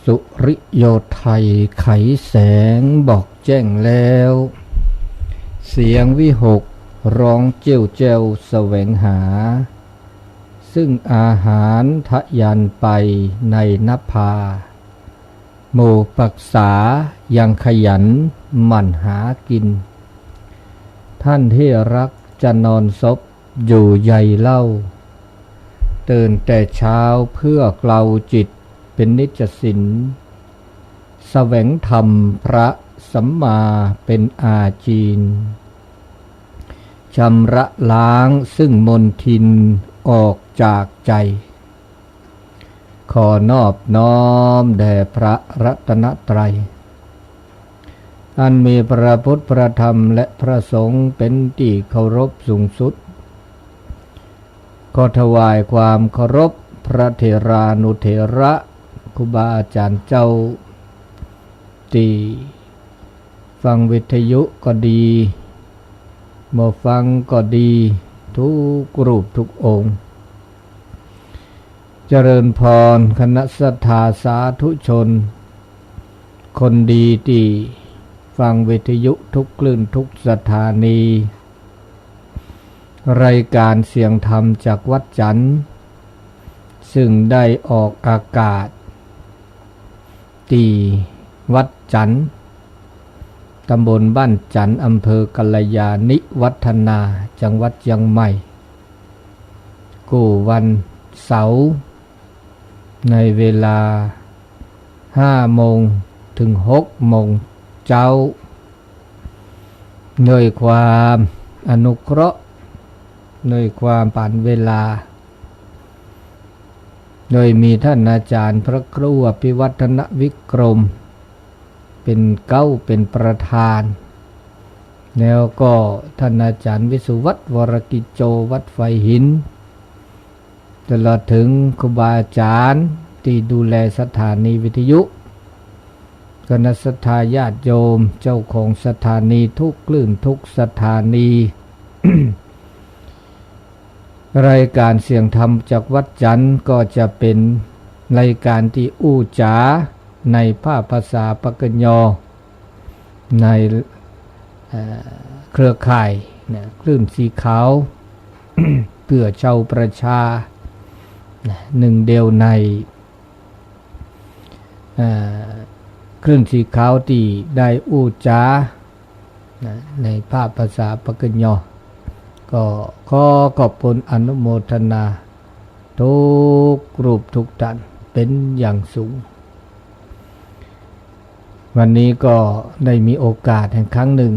สุริโยไทยไขแสงบอกแจ้งแล้ว เสียงวิหกร้องเจ้วแจ้วแสวงหา ซึ่งอาหารทะยานไปในนภา หมู่ปรักษายังขยันหมั่นหากิน ท่านที่รักจะนอนซบอยู่ใยเล่า ตื่นแต่เช้าเพื่อเกลาจิตเป็นนิจสิน แสวงธรรมพระสัมมาเป็นอาจีน ชำระล้างซึ่งมลทินออกจากใจ ขอนอบน้อมแด่พระรัตนตรัย อันมีพระพุทธ พระธรรม และพระสงฆ์เป็นที่เคารพสูงสุด ขอถวายความเคารพพระเถรานุเถระ ครูบาอาจารย์เจ้า ที่ฟังวิทยุก็ดี มาฟังก็ดี ทุกรูปทุกองค์ เจริญพร คณะศรัทธาสาธุชน คนดีที่ฟังวิทยุทุกคลื่นทุกสถานี รายการเสียงธรรมจากวัดจันทร์ ซึ่งได้ออกอากาศ ที่วัดจันทร์ ตำบลบ้านจันทร์ อำเภอกัลยาณิวัฒนา จังหวัดเชียงใหม่ กู้วันเสาร์ ในเวลาห้าโมงถึงหกโมงเช้า ด้วยความอนุเคราะห์ ด้วยความปานเวลา โดยมีท่านอาจารย์พระครูอภิวัฒนวิกรม เป็นเก๊าเป็นประธาน แล้วก็ท่านอาจารย์วิสุวัฒน์ วรกิจโจ วัดไฟหิน ตลอดถึงครูบาอาจารย์ที่ดูแลสถานีวิทยุ คณะศรัทธาญาติโยม เจ้าของสถานีทุกคลื่นทุกสถานี รายการเสียงธรรมจากวัดจันทร์ก็จะเป็นรายการที่อู้จ๋าในภาคภาษาปากกยอ ใน เอ่อ เครือข่ายนะ คลื่นสีขาว เพื่อชาวประชา นะ หนึ่งเดียวใน เอ่อ คลื่นสีขาวที่ได้อู้จ๋า นะ ในภาคภาษาปากกยอ ก็ขอขอบคุณอนุโมทนา ทุกรูปทุกท่านเป็นอย่างสูง วันนี้ก็ได้มีโอกาสอีกครั้งหนึ่ง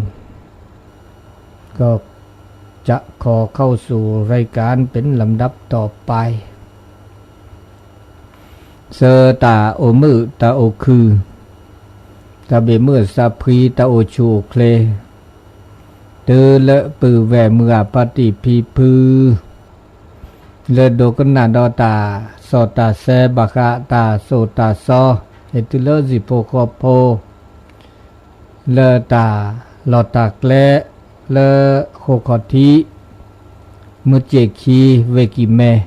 ก็จะขอเข้าสู่รายการเป็นลำดับต่อไป ဆၢတၢ်အိၣ်မုာ်တၢ်အိၣ်ခုၣ်, တၢ်ဘၣ်မုာ်သးဖှံတၢ်အိၣ်ဆူၣ်အိၣ်ချ့, တုၤလၢပုၢ်ဝဲၢ်မုၢ်ဂၤပၢ်တံၢ်ဖံဖု လၢဒိကနၣ်ဒီးတၢ်စီတၢ်ဆှံ ဘၣ်ဃးတၢ်သိၣ်တၢ်သီ ဟဲတုၤလၢဟံၣ်ဖိဃီဖိ လၢတၢ်လီၢ်တၢ်ကျဲ လၢဃိာ်ခီၣ်ထံး မုၢ်စ့ၣ်ခံ ဝ့ၢ်ကံၢ်မဲ တတီၤ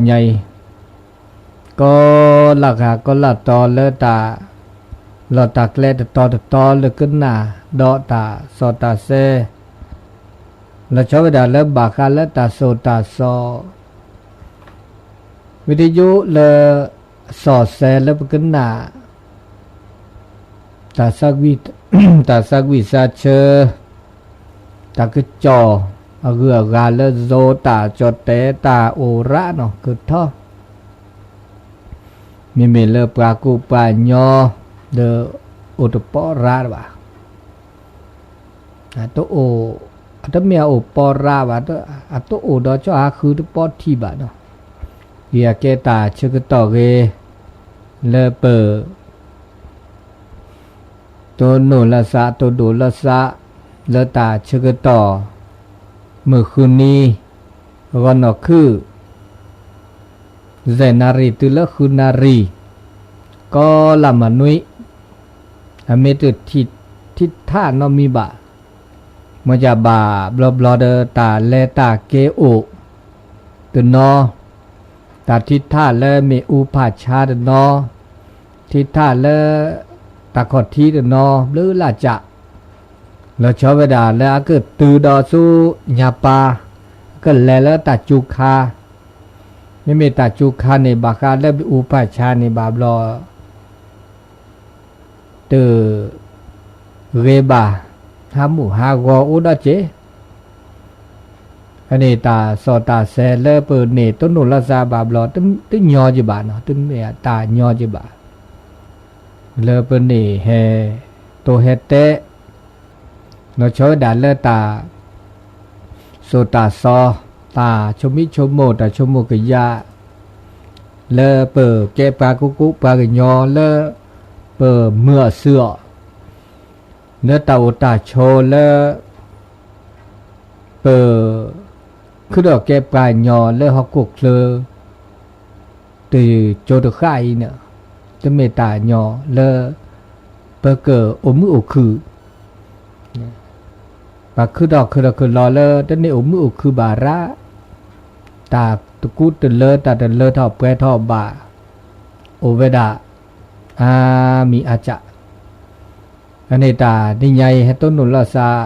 ညါအံၤ ကီလၢ်ဂၤကီလၢ်တီၤလၢတၢ်လီၢ်တၢ်ကျဲတတီၤတတီၤ လၢကနၣ်ဒီးတၢ်စီတၢ်ဆှံ လီၤဆီဝဲဒၣ်လၢဘၣ်ဃးလၢတၢ်သိၣ်တၢ်သီ ဝံသယုလၢ စီၤစဲလၢပကနၣ် တၢ်သးဝံၣ်သးဆၢ တၢ်ကစီၣ် အဂုၤအဂၤလၢယိၤတၢ်ကၠီၣ်တဲာ်တၢ်အိၣ်ရၣ်နီၢ်ကထီ မ့မ့ၢ်လၢပှၤကူၣ်ပှၤညီ ဒီးအိၣ်တပီၢ်ရၣ်ဘၣ် အတအိၣ် အတမ့ၢ်အအိၣ်ပီၢ်ရၣ်ဘၣ် အတအိၣ်ဒီးကၠီၣ်ဟးဃုတပီၢ်ထံဘၣ်နီၤ ယကဲတၢ်ဆၢကတီၢ်ဂ့ၤ လၢပ တိၢ်နီၣ်လၢသး တိၢ်ဒိၣ်လၢသး လၢတၢ်ဆၢကတီၢ် မုၢ်ဃုနံၤ ဂီၤနီၢ်ခုၣ် ယဲၢ်နၣ်ရံၣ်တုၤလၢဃုနၣ်ရံၣ် ကီလၢ်မနွံ အမ့ၢ်တထံၣ်ထးနီတမံၤဘၣ် မ့ၢ်ယဘၣ်ဘျီဘျီဒီးတၢ်လဲၤတၢ်က့ၤအိၣ် တနီၤ တၢ်ထံထၣ်လၢမ့ၢ်အူဖၣ်ဆါတနီၤ, ထံထၣ်လၢ တၢ်ခီၣ်ထံးတနီၤ ဘျုးလၢ်ကၠး, လီၤဆီဝဲဒၣ်လၢအကတုၤဒီးဆူညါပၤ, အကလဲၤလၢတၢ်စူၤခါ, မ့မ့ၢ်တၢ်စူၤခါန့ၣ် ဘၣ်ဃးလၢအူဖၣ်ဆါန့ၣ်ဘၣ်ဘျီ တဂ့ၤဘၣ်, ဟးမုၢ်ဟးဂီၤအိၣ်ဒီးက့ၤ, အန့ၣ်တၢ်စီၣ်တၢ်ဆဲးလၢပန့ၢ်တိၢ်နီၣ်လီၤသးဘၣ်ဘျီ တမ့ၢ်တၢ်ညီက့ၤဘၣ်နီၤ, တမ့ၢ်တၢ်ညီက့ၤဘၣ်, လၢပန့ၢ်ဟဲတိၤဟဲတဲ လီၤဆီဝဲဒၣ်လၢတၢ် စိာ်တၢ်စီ, တၢ်ဆိမိၣ်ဆိကမိၣ် တၢ်ဆိကမိၣ်ကယၢ်, လၢပကဲပှၤကူကူပှၤကညီလၢ ပမုာ်အီၤစုအီၤ, လၢတၢ်အိၣ်တၢ်ဆိးလၢ ပ ခုထီၣ်ကဲပှၤကညီလၢဟီၣ်ခိၣ်ချၢ တကၠိတဃၣ်အံၤန့ၣ်, တမ့ၢ်တၢ်ညီလၢ ပကအိၣ်မုာ်အိၣ်ခုၣ်, ပှၤခုထီၣ်ခုထီၣ်ခုလီၤလၢ တန့ၢ်အိၣ်မုာ်အိၣ်ခုၣ်ဘၣ်ရၣ်, တၢ်တကူတလၢ တၢ်တလၢထီၣ်ပှဲၤထီၣ်ဘၣ်, အိၣ်ဝဲဒၣ် အါမံၤအါကၠး အန့ၣ်တၢ်နံၤညါအံၤ ဟဲတိၢ်နီၣ်လီၤသး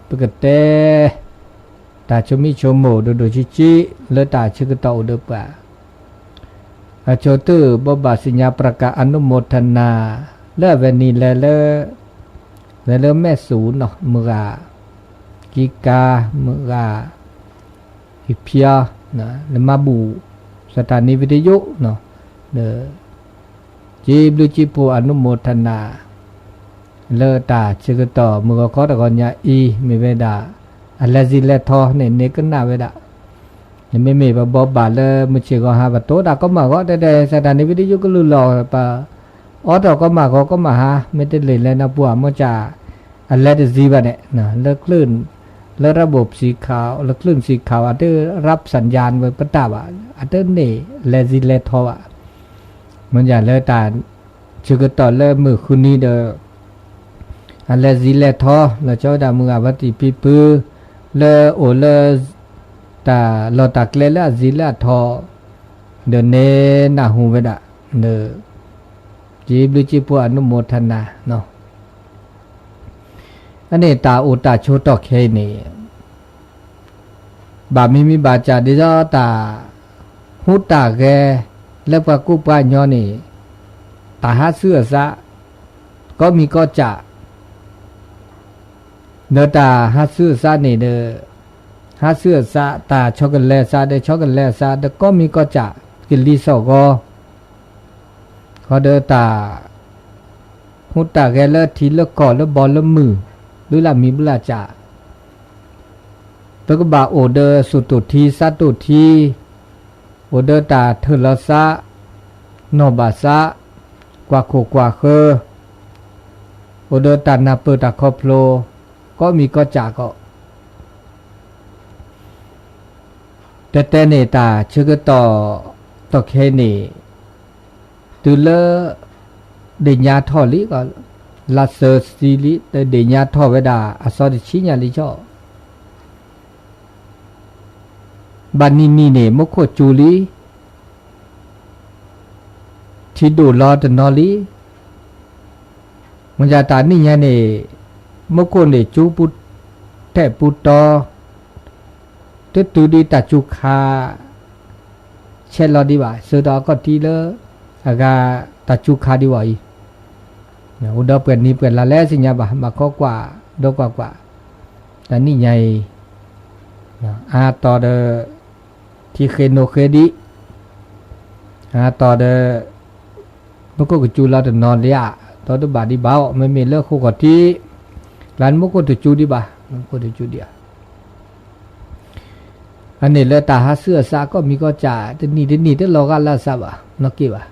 ပကတဲ တၢ်ဆိမိၣ်ဆိကမိၣ်ဒိၣ်ဒိၣ်ဆံးဆံး လၢတၢ်ဆၢကတီၢ်အိၣ်ဒီးပှၤ, အဆိတုၤဘိးဘၣ်သ့ၣ်ညါ ပြၢကၣ် အနုမောทนา လၢအဝဲန့ၣ်လဲၤလၢ လဲၤလၢမဲၣ်သူၣ်နီၤ မုၢ်ဂၤ ကံကါ မုၢ်ဂၤ ဟံၣ်ဖျါ လၢမၤဘူၣ် စတၢ်နံၤဝံၤတယိၣ် ဒီး စံးဘျုးစံးဖှိၣ် အနုမောทนา လၢတၢ်ဆၢကတီၢ် မုၢ်ဂီၤခီတဂီၤညါအံၤ မ့ၢ်ဝဲဒၣ် အလဲၤစံးလဲၤထီန့ၣ် န့ၢ်ကနၣ်ဝဲဒၣ်, နမ့မ့ၢ်ပဘိးဘၣ်လၢမုၢ်ဆ့ၣ်ဂီၤဟါ ပတိၤတၢ်ကီမၢ်ဂီၤ တဲတဲ စတၢ်နံၤဝံၤတယိၣ်ကလုၢ်လီၤ ပ အိးထီၣ်ကီမၢ်ဂီၤကီမၢ်ဟါ မ့ၢ်တလဲၤလဲၤနၢ်ပှၢ် မ့ၢ်ကၢ် အလဲၤတစံးဘၣ်န့ၣ် လၢ လၢရဘိၣ်စံးခး လၢ คลื่นสีขาว အတ รับสัญญาณ ဝဲပတၢ်ဘၣ် အတန့ၢ်လဲၤစံးလဲၤထီဘၣ်, မ့ၢ်ကၢ်လၢတၢ် ဆၢကတီၢ်လၢမုၢ်ဃုနံၤဒီး အလဲၤစံးလဲၤထီ လီၤဆီဝဲဒၣ်မုၢ်ဂၤဝဲတံၤဖံဖု လၢအိၣ်လၢ တၢ်လီၢ်တၢ်ကျဲလၢအစံးလၢအထီ ဒီးနဲနၢ်ဟူဝဲဒၣ် ဒီး စံးဘျုးစံးဖှိၣ် အနုမောทนา အန့ၣ်တၢ်အိၣ်တၢ်ဆိးတီၢ်ခဲအံၤန့ၣ် ဘၣ်မံမံဘၣ်ကၢ်ဒ်သိးတၢ် ဟူးတၢ်ဂဲၤ လၢပှၤကူပှၤကညီန့ၣ် တၢ်ဟးဆူအသး ကိးမံၤကိးကၢ် ဒီးတၢ်ဟးဆူအသးန့ၣ်ဒီး ဟးဆူအသး တၢ်ဆီကလဲၤအသးဒီး ဆီကလဲၤအသးဒီး ကိးမံၤကိးကၢ် ကလံၤစိးဂီၤ ဃီဒီးတၢ် ဟူးတၢ်ဂဲၤလၢထံလၢကီၢ်လၢဘီလၢမုၢ် ဘုလၢ်မံၤဘုလၢ်ကၢ် ပကဘၣ်အိၣ်ဒီးသူၣ်တိၢ်ထံသးတိၢ်ထံ, အိၣ်ဒီးတၢ်ထၢၣ်လီၤသး, နီၢ်ဘၣ်သး, ကွၢ်ခိၣ်ကွၢ်ဃၢၤ, အိၣ်ဒီးတၢ်နၢ်ပၢၢ်တၢ်ခီဖျိ, ကိးမံၤကိးကၢ်ကီး တဲတဲန့ၣ် တၢ်ဆၢကတီၢ် တီၢ်ခဲအံၤန့ၣ် တုၤလၢ ဒ့ၣ်ညါထီၣ်လံ, လါသၢဆံလံ, တဒ့ၣ်ညါထီၣ်ဝဲဒၣ် အသီတဆံညါလံဆီ, ဘၣ်နံၤနံၤန့ၣ် မူခိၣ်စူၤလံ, ထံဒိၣ်လီၤတနီၤလံ. မ့ၢ်ဒ်တၢ်နံၣ်ညါန့ၣ် မူခိၣ်န့ၣ်စူၤပူၤထဲးပူၤတီၤ, တတုၤဒံးတၢ်စူၤခါ ဆဲးလီၤဒံးဘၣ်, ဆၢဒီးအခီၣ်ထံးလၢ အဂၤတၢ်စူၤခါဒံးဝဲအံၤ, အိၣ်ဒီးပှဲၤနံၤပှဲၤလါလဲၣ်သ့ၣ်ညါဘၣ်, ဘၣ်ခီကွၢ်, ဒီကွၢ်ကွၢ်, တၢ်နံၣ်ညါအံၤ အါတီၤဒီး ထံဃ့နိဃ့ဒံး, အါတီၤဒီး မူခိၣ်ကစူၤလီၤတနီၤလံဧါ, ဒီးတဘၣ်ဒံးဘၣ်အီၤ, မ့မ့ၢ်လၢဃိာ်ခီၣ်ထံး ကျါန့ၣ် မူခိၣ်တစူၤဒံးဘၣ်, မူခိၣ်တစူၤဒံးဧါ. အန့ၣ်လၢတၢ်ဟးဆူအသး ကိးမံၤကိးကၢ် တနံၤတနံၤတလီၤဂာ်လၢအသးဘၣ်, နီၢ်က့ဘၣ်.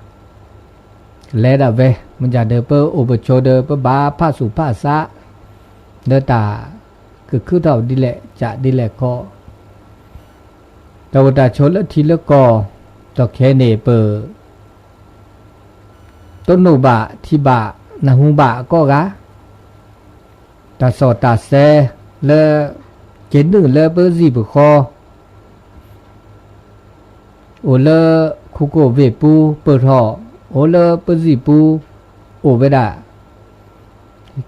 လဲၤဒၣ်ဝဲ, မ့ၢ်ဒ်ဒီး ပအိၣ်ပဆိးဒီး ပဘၣ်ဖးဆူၣ်ဖးသး လၢတၢ်ကခုထီၣ်ဒ်လဲၣ်ကၢ်ဒ်လဲၣ်ခီ, တၢ်အိၣ်တၢ်ဆိးလၢထံလၢကီၢ် တီၢ်ခဲအံၤန့ၣ် ပ တိၢ်နီၣ်ဘၣ် ထံၣ်ဘၣ် နၢ်ဟူဘၣ်အကိးဂၤ, တၢ်စီၣ်တၢ်ဆဲးလၢ က့ၤနုာ်လၢပစံၣ်ပဃီ အိၣ်လၢ ခိ ပူၤကိၣ်ဝ့ၢ်ပူၤ ပၢၢ်ထီၣ် အိၣ်လၢပစံာ်ပူၤ အိၣ်ဝဲဒၣ်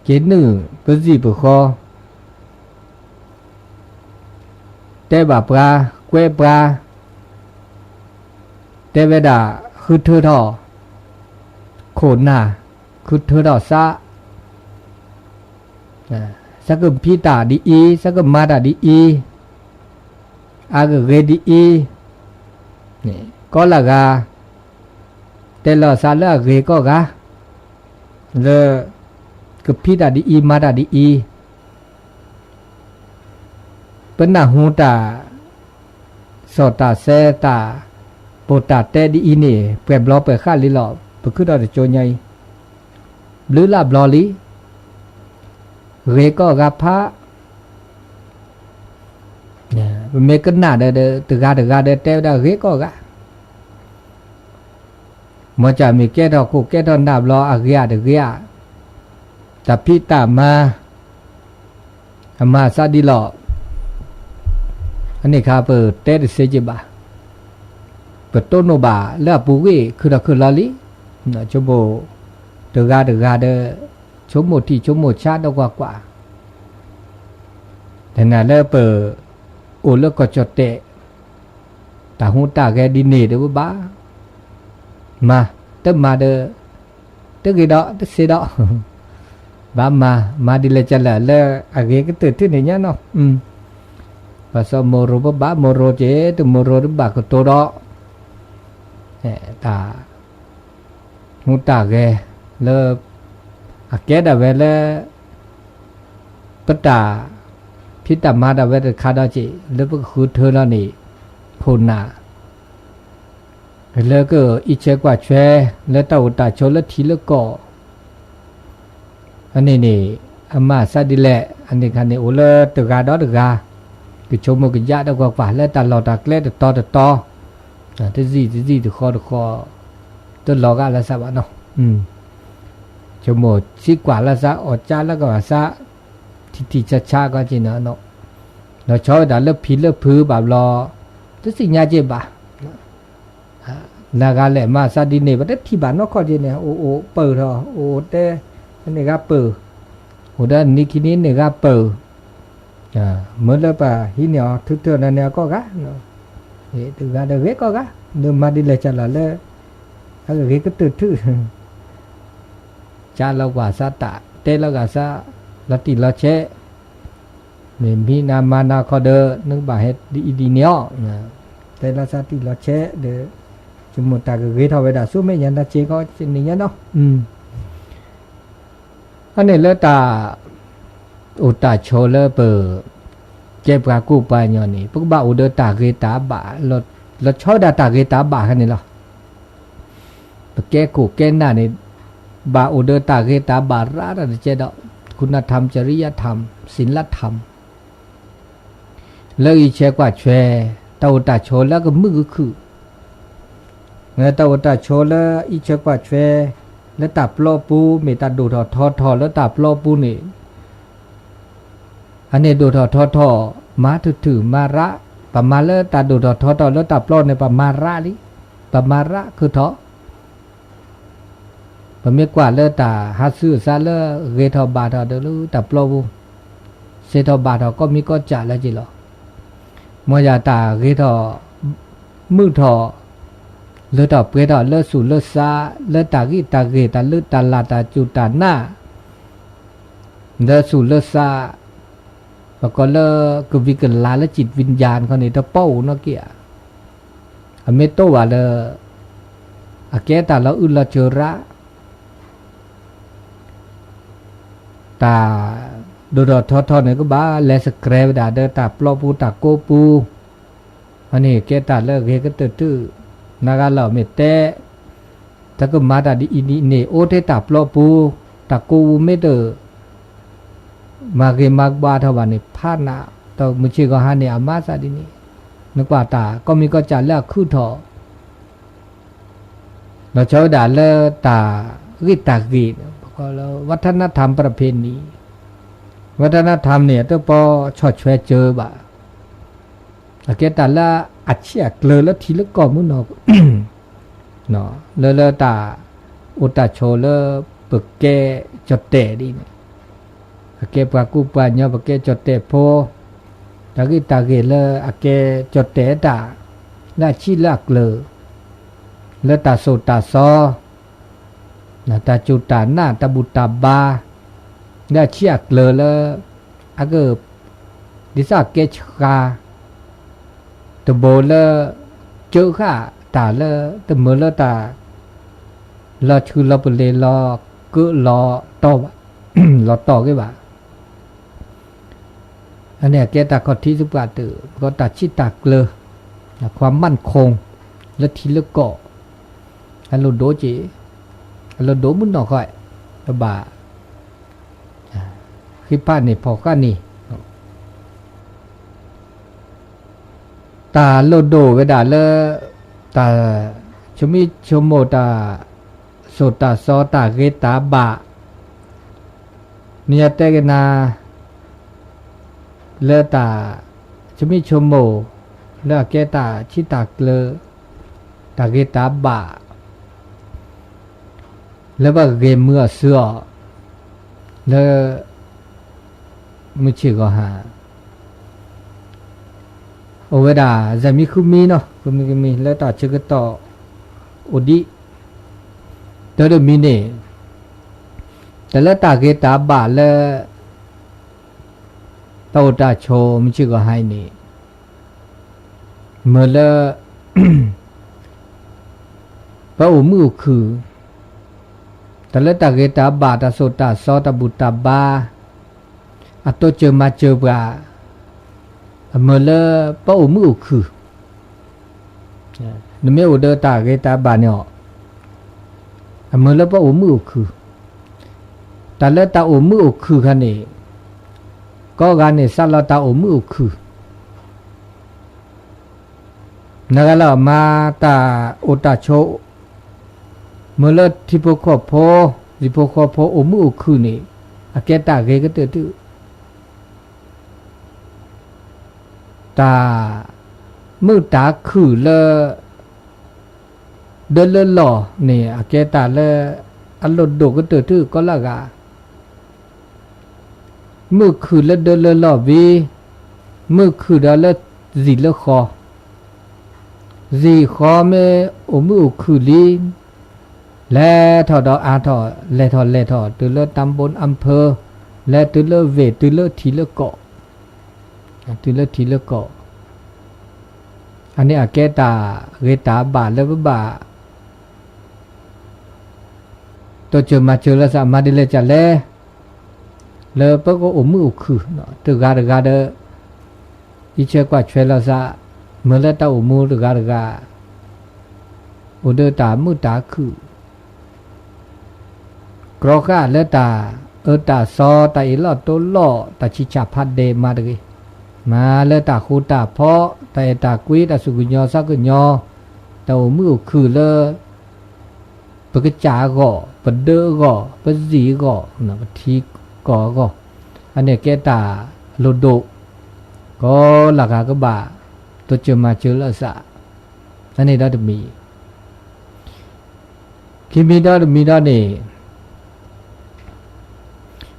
က့ၤနုာ်ပစံာ်ပဃီ တဲဘၣ်ပှၤ ကွဲပှၤ တဲဝဲဒၣ် ဃုထၢထီၣ် ခိၣ်နၢ် ဃုထၢထီၣ်သး သးကဖံးတၢ်ဒ်အံၤ သးကမၤတၢ်ဒ်အံၤ အါကဂ့ၤဒ်အံၤ ကိးလၢဂၤ တဲလီၤသးလၢအဂ့ၤကိးဂၤ လၢ ကဖံးတၢ်ဒ်အံၤ မၤတၢ်ဒ်အံၤ ပနၢ်ဟူတၢ် စီၣ်တၢ်ဆဲတၢ် ပိာ်တၢ်တဲဒ်အံၤန့ၣ် ပှဲၤဘျီပှဲၤဃၣ်လံလီၤ. ပခုထီၣ်တကၠိညါအံၤ ဘျုးလၢဘျီလံ ဂ့ၤကိးဂၤဖး ပမ့ၢ်ကနၣ်ဒီး တဂၤတဂၤဒီးတဲဝဲဒၣ်ဂ့ၤကိးဂၤ မ်ကမ့ၢ်ကဲထီၣ်ခိၣ်ကဲထီၣ်နၢ်ဘျီ အဂ့ၤဧါတဂ့ၤဧါ တၢ်ဖံးတၢ်မၤ အမၤအသးဒ်လီၤ အန့ၣ်ခါပတဲတသ့က့ဘၣ် ပတိၢ်နီၣ်ဘၣ်လၢအပူၤကွံာ် ခုထီၣ်ခုလီၤလံ ဆိကမိၣ် တဂၤတဂၤဒီး ဆိကမိၣ်ထံၣ်ဆိကမိၣ်ဆါဒီးကွၢ်ကွၢ် တနာ်လၢပ အိၣ်လၢကီၢ်ကၠီၣ်တဲာ် တၢ်ဟူတၢ်ဂဲၤဒ်န့ၣ်ဒီးဘၣ် မၤ တမၤဒီး တဂ့ၤဒီး တသ့ဒီး ဘၣ်မၤ မၤဒ်လဲၣ်ကလဲၣ်လၢအဂ့ၤကတၢၢ်ထံၣ်န့ၣ်ညါနီၤ ဘၣ်စီၤမိၢ်ရိၤပဘၣ်မိၢ်ရိၤက့ၤ တမိၢ်ရိၤတဘၣ်ကတိၤဒီး တၢ် ဟူတၢ်ဂဲၤလၢ အကဲဒၣ်ဝဲလၢ ပတၢ် ဖံးတၢ်မၤဒၣ်ဝဲတခါဒီးက့ၤ လၢပကဃုထၢလီၤန့ၣ် ခိၣ်နၢ် လၢကအံးဆဲးကွၢ်ဆဲ လၢတၢ်အိၣ်တၢ်ဆိးလၢထံလၢကီၢ် အန့ၣ်န့ၣ် အမၤအသးဒ်လဲၣ် အန့ၣ်ခါန့ၣ် အိၣ်လၢတဂၤဒီးတဂၤ ကဆိကမိၣ်ကယၢ်ဒီးကွၢ်ကွၢ်လၢတၢ်လီၢ်တၢ်ကျဲတတီၤတတီၤ တစံၣ်တစံၣ်တဃီတဃီ တလီၤဂာ်လၢသးဘၣ်နီၤ ဆိကမိၣ်သံကွၢ်လၢသး အီၣ်ကၢ်လၢကဘၣ်သး ထံထံဆါဆါကီက့ၤနီၤ လီၤဆီဝဲဒၣ်လၢဖံးလၢဖုးဘၣ်ဘျီ တသ့ၣ်ညါက့ၤဘၣ် နဂၤလဲၣ်မၤသးဒ်န့ၣ် ပတထံၣ်ဘၣ်နီၢ်ခီၣ်က့ၤန့ၣ် အိၣ်အိၣ်ပၢၢ်ထီၣ် အိၣ်အိၣ်တဲ န့ၢ်ဂၤပၢၢ် အိၣ်ဒီးနံၤခံနံၤန့ၢ်ဂၤပၢၢ် မ့ၢ်လၢပှၤဟံးန့ၢ်အီၤထုးထၢၣ်န့ၣ်န့ၣ်အကီၢ်ဂၤ တဂၤဒီးဂ့ၤကီၢ်ဂၤ နမၤဒ်လဲၣ်ကလဲၣ်လၢ အဂ့ၤကတၢၢ်ထံၣ် ကၢ်လီၤကွၢ်သးတၢ် တဲလီၤဂာ်သး လီၤတံၢ်လီၤဆဲး မ့ၢ်မံနၤမၤနၤခီဒီး နကဘၣ်ဟဲဒ်အံၤဒ်န့ၣ်အီၤ တဲလီၤသးတံၢ်လီၤဆဲးဒီး ဆိကမိၣ်တၢ်ကဂ့ၤထီၣ်ဝဲဒၣ်ဆူမဲာ်ညါနၤစ့ၢ်ကီးန့ၣ်ညါနီၤ အန့ၣ်လၢတၢ် အိၣ်တၢ်ဆိးလၢပ ကဲပှၤကူၣ်ပှၤညီန့ၣ် ပကဘၣ်အိၣ်ဒီးတၢ်ဂ့ၤတၢ်ဘၣ် လီၤဆီဝဲဒၣ်တၢ်ဂ့ၤတၢ်ဘၣ်ခဲန့ၣ်လီၤ ပကဲခိၣ်ကဲနၢ်န့ၣ် ဘၣ်အိၣ်ဒီးတၢ်ဂ့ၤတၢ်ဘၣ်ရၣ်တၢ်တကဲဒီး คุณธรรม จริยธรรม ศีลธรรม လၢအံးဆဲးကွၢ်ဆဲ တၢ်အိၣ်တၢ်ဆိးလၢကမုာ်ကခုၣ် တၢ်အိၣ်တၢ်ဆိးလၢအံးဆဲးကွၢ်ဆဲ လၢတၢ်ပျီပူၤ မ့ၢ်တၢ်ဒိၣ်ထီၣ်ထီထီၣ်လၢတၢ်ပျီပူၤန့ၣ် အန့ၣ်ဒိၣ်ထီၣ်ထီထီၣ် မၤထူၣ်ထူၣ်မၤရၣ် ပမၤလၢတၢ်ဒိၣ်ထီၣ်ထီထီၣ်လၢတၢ်ပျီန့ၣ် ပမၤရၣ်လံ ပမၤရၣ်ခုၣ်ထီၣ် ပမ့ၢ်ကွၢ်လၢတၢ်ဟးဆူအသးလၢဂ့ၤထီၣ်ဘၣ်ထီၣ်ဒီးလၢတၢ်ပျီပူၤ စ့ထီၣ်ဘၣ်ထီၣ်ကီၢ်မံကီၢ်စဲးလၢက့ၤလီၤ မ်ယၤတၢ်ဂ့ၤထီၣ် မုာ်ထီၣ် လၢထီၣ်ပှဲၤထီၣ်လၢသူၣ်လၢသး လၢတၢ်ဂံၢ်တၢ်ဂ့ၤ တၢ်လၢတၢ်လၢ် တၢ်စူၢ်တၢ်နာ် လၢသူၣ်လၢသး ပကိးလၢကဝံၤကလၤလၢ จิตวิญญาณ ခီန့ၣ် တပီအိၣ်နီၢ်က့ၢ်ဧါ အမ့ၢ်တိၢ်ဘၣ်လၢ အကဲတၢ်လီၤအုၣ်လီၤစၢၤရၣ် တၢ်ဒိၣ်ထီၣ်ထီထီၣ်န့ၣ် ကဘၣ်လဲၤစကြဲဝဲဒၣ်ဒီးတၢ်ပျီပူၤတၢ်ကိးပူၤ အန့ၣ်ကဲတၢ်လၢအဂ့ၤကတၢၢ်ထံၣ် နဂၤလီၤမ့ၢ်တဲ တၢ်ကမၤတၢ်ဒ်အံၤဒ်အံၤန့ၣ် အိၣ်ထဲတၢ်ပျီပူၤ တၢ်ကိးပူၤမ့ၢ်တ မၤဂ့ၤမၤဘှါထီၣ်ဘၣ်န့ၣ် ဖးနး ဒီးမုၢ်ဆ့ၣ်ဂီၤဟါန့ၣ် အမၤသးဒ်န့ၣ် နကွၢ်တၢ်ကီၢ်မံကီၢ်စဲးလၢအခုၣ်ထီၣ် လီၤဆီဝဲဒၣ်လၢတၢ်ဂံၢ်တၢ်ဂ့ၤ ပကိးလၢ วัฒนธรรมประเพณี วัฒนธรรม န့ၣ် အတပီဆီၣ်ထွဲစၢၤဘၣ် အကဲတၢ်လၢအဆံးအကျၢၤလၢထံလၢကီၢ်မုၢ်နီၤ လၢလၢတၢ်အိၣ်တၢ်ဆိးလၢပကဲကၠီၣ်တဲာ်ဒ်န့ၣ်, ပကဲပှၤကူပှၤညီ ပကဲကၠီၣ်တဲာ်ဖိ, တၢ်ဂ့ၢ်တၢ်ဂ့ၢ်လၢအကဲကၠီၣ်တဲာ်တၢ်, လၢအဆံးလၢအကျၢၤ, လၢတၢ်စိၢ်တၢ်စီ တၢ်စူၢ်တၢ်နာ် တၢ်ဘူၣ်တၢ်ဘါ, လၢအဆံးအကျၢၤလၢ အက ဒ်သိးကဲဆှါ တဘိလၢ ကၢဃာ်တၢ်လၢ တမ့ၢ်လၢတၢ် လီၤဆှုလီၤပလ့ၤ လီၤကၢလီၤတီၢ်ဘၣ်, လီၤတီၢ်က့ၤဘၣ်. အန့ၣ်အကဲတၢ်ခီၣ်ထံးသပှၢ်တၢၢ် ကီးတၢ်ဆံးတၢ်ကျၢၤ, ความมั่นคง လၢထံလၢကီၢ်, အလိၣ်ဒိၣ်က့ၤ, အလိၣ်ဒိၣ်မုၢ်နီၢ်ဃီ, ပဘၣ် ဃ့ဖးန့ၢ်ဖီၣ်ဃာ်န့ၣ် တၢ်လိၣ်ဒိၣ်ဝဲဒၣ်လၢ တၢ်ဆိမိၣ်ဆိမိၣ် တၢ်စိၢ်တၢ်စီ တၢ်ဂ့ၤတၢ်ဘၣ်, မ့ၢ်ယတဲက့ၤနၤ လၢတၢ်ဆိမိၣ်ဆိမိၣ် လၢအကဲတၢ်ဆံးတၢ်ကျၢၤ တၢ်ဂ့ၤတၢ်ဘၣ် လၢပဂ့ၤမုာ်အီၤစုအီၤ လၢ မုၢ်ဆ့ၣ်ဂီၤဟါ အိၣ်ဝဲဒၣ် စဲးမံဃုမံနီၤ ဃုမံကမံ လၢတၢ်ဆၢကတီၢ်အိၣ်ဒံး တၢ်တမံၤန့ၣ် တၢ်လၢတၢ်ဂ့ၤတၢ်ဘၣ်လၢ တၢ်အိၣ်တၢ်ဆိး မုၢ်ဆ့ၣ်ဂီၤဟါအံၤန့ၣ် မ့ၢ်လၢ ပအိၣ်မုာ်အိၣ်ခုၣ်, တၢ်လၢတၢ်ဂ့ၤတၢ်ဘၣ် တၢ်စိၢ်တၢ်စီ တၢ်ဘူၣ်တၢ်ဘါ အတိစၢၤမၤစၢၤပှၤ အမ့ၢ်လၢပအိၣ်မုာ်အိၣ်ခုၣ်, နမ့ၢ်အိၣ်ဒီးတၢ်ဂ့ၤတၢ်ဘၣ်န့ၣ်အီၤ, အမ့ၢ်လၢပအိၣ်မုာ်အိၣ်ခုၣ်, တၢ်လၢတၢ်အိၣ်မုာ်အိၣ်ခုၣ်ခါန့ၣ် ကိးဂၤန့ၣ် စးလီၤတၢ်အိၣ်မုာ်အိၣ်ခုၣ် နဂၤလၢမၤတၢ်အိၣ်တၢ်ဆိး မ့ၢ်လၢထံဖိကီၢ်ဖိ ဟံၣ်ဖိဃီဖိအိၣ်မုာ်အိၣ်ခုၣ်န့ၣ် အကဲတၢ်ဂ့ၤကတၢၢ်တၢၢ်, တၢ်မုာ်တၢ်ခုၣ်လၢ ဒၢလၢလီၢ်န့ၣ် အကဲတၢ်လၢ အလိၣ်ဒိၣ်ကတၢၢ်တၢၢ်ကိးလၢဂၤ မုာ်ခုၣ်လၢဒၢလၢလီၢ်ဝံၤ, မုာ်ခုၣ်ဒီးလၢ စံာ်လၢဃီ, စံာ်ဃီမ့ၢ်အိၣ်မုာ်အိၣ်ခုၣ်လံ, လဲၤထီၣ်ဒီးအါထီၣ် လဲၤထီၣ်လဲၤထီၣ် တုၤလၢ ตำบล อำเภอ, လဲၤတုၤလၢဝ့ၢ် တုၤလၢထံးလၢကီၢ်, တုၤလၢထံးလၢကီၢ်, အန့ၣ်အကဲတၢ်ဂ့ၤတၢ်ဘၣ်လၢပဘၣ် တိစၢၤမၤစၢၤလီၤသး မၤဒ်လဲၣ်ကလဲၣ်, လၢပကအိၣ်မုာ်အိၣ်ခုၣ် တဂၤတဂၤဒီး အံးဆှဲကွၢ်ဆှဲလီၤသး, မ့ၢ်လၢတၢ်အိၣ်မူတဂၤတဂၤ အိၣ်ဒီးတၢ်မုာ်တၢ်ခုၣ် ကြီဃာ်လၢတၢ်အၢတၢ်သီ တၢ်အ့ၣ်လိာ်တိလိာ် တၢ်ဆံးဆံးဖးဒဲးမၤတဂ့ၤ, မၤလၢတၢ်ဃူတၢ်ဖိး တၢ်အဲၣ်တၢ်ကွံ တၢ်သူၣ်ကညီၤသးကညီၤ, တၢ်အိၣ်မုာ်အိၣ်ခုၣ်လၢ ပကစၢ်အဂီၢ်, ပဒၢအဂီၢ်, ပစံာ်အဂီၢ်, ပထံကီၢ်အဂီၢ်, အန့ၣ်ကဲတၢ်လိၣ်ဒိၣ်, ကိးလၢဂၤကဘၣ် တိစၢၤမၤစၢၤလီၤသး, အန့ၣ်ဒီးတမံၤ ခံမံၤဒီးတမံၤဒီးန့ၣ်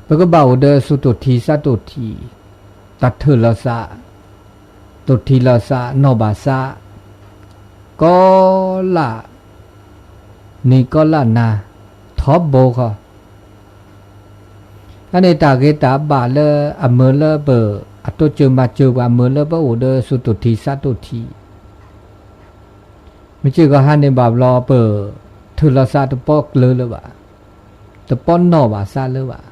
ပကဘၣ်အိၣ်ဒီးသူၣ်တိၢ်ထံသးတိၢ်ထံ, တၢ်ထၢၣ်လီၤသး, တိၢ်ထံလီၤသး နီၢ်ဘၣ်သး, ကိးလၢနံၤကိးလၢနၤ, ထီဘိဃီ, အန့ၣ်တၢ်ဂ့ၤတၢ်ဘၣ်လၢအမ့ၢ်လၢပ အတိစၢၤမၤစၢၤပှၤ မ့ၢ်လၢပအိၣ်ဒီးသူၣ်တိၢ်ထံသးတိၢ်ထံ မုၢ်ဆ့ၣ်ဂီၤဟါန့ၣ်ဘၣ်ဘျီ ပထၢၣ်လီၤသးတပီကျၢၤလၢၤဘၣ်, တပီနီၢ်ဘၣ်သးလၢၤဘၣ်,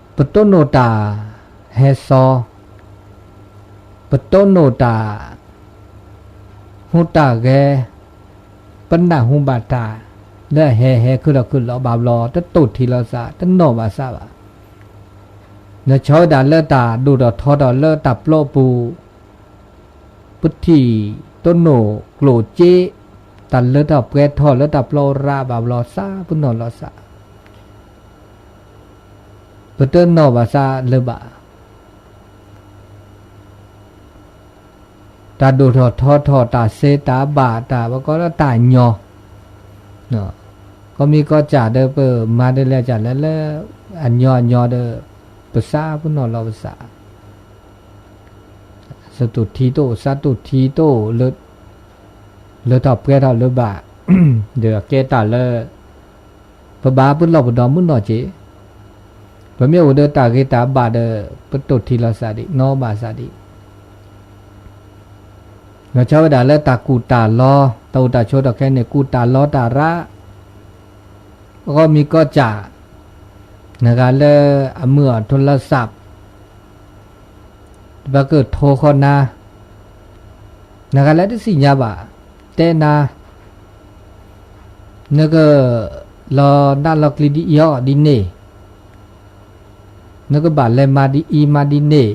ပတိၢ်နီၣ်တၢ်ဟဲစီ, ပတိၢ်နီၣ်တၢ် ဟူးတၢ်ဂဲၤ, ပနၢ်ဟူဘၣ်တၢ် လၢအဟဲဟဲခုၣ်လီၤခုၣ်လီၤဘၣ်ဘျီ တတိၢ်ထံလီၤသး တနီၢ်ဘၣ်သးဘၣ်. နဆီဝဲဒၣ်လၢတၢ်ဒိၣ်ထီၣ်ထီထီၣ်လၢတၢ်ပျီပူၤ ပထံၣ်တိၢ်နီၣ်ကျိၣ်စ့, တၢ်လၢထီၣ်ပှဲၤထီၣ်လၢတၢ်ပျီရၣ်ဘၣ်ဘျီသး ပနီၢ်လီၤသး, ပတနီၢ်ဘၣ်သးလၢၤဘၣ်. တၢ်ဒိၣ်ထီၣ်ထီထီၣ် တၢ်စဲတၢ်ဘၣ် တၢ်ပကီလၢတၢ်ညီ, ကီၢ်မံကီၢ်စၢ်ဒီး ပမၤဒ်လဲၣ်ကလဲၣ်လၢ အညီအညီဒီး ပစးပနီၣ်လီၤပစး, စတိၢ်ထံတအိၣ် စးတိၢ်ထံတအိၣ် လၢထီၣ်ပှဲၤထီၣ်လၢဘၣ်, ဒီးအကဲတၢ်လၢ ပဘၣ်ပလီၢ်ပဒီမုၢ်နီၢ်က့ၤ, ပမ့ၢ်အိၣ်ဒီးတၢ်ဂ့ၤတၢ်ဘၣ်ဒီး ပတိၢ်ထံလီၤစးဒံး နီၣ်ဘၣ်စးဒံး လီၤဆီဝဲဒၣ်လၢတၢ်ကူၣ်တၢ်လီ တၢ်အိၣ်တၢ်ဆိးဒီးခဲအံၤန့ၣ် ကူၣ်တၢ်လီတၢ်ရး, ကီၢ်မံကီၢ်စၢ်, နဂၤလၢအမုၢ်အီၤထိလီၤစး, ပကထိဃီနၤ, နဂၤလၢတသ့ၣ်ညါဘၣ်, တဲနၤ, နကလီၤနးလီၤကျံၤဒ်အံၤအီၤဒ်န့ၣ်, နကဘၣ်လဲၤမၤဒ်အံၤမၤဒ်န့ၣ်,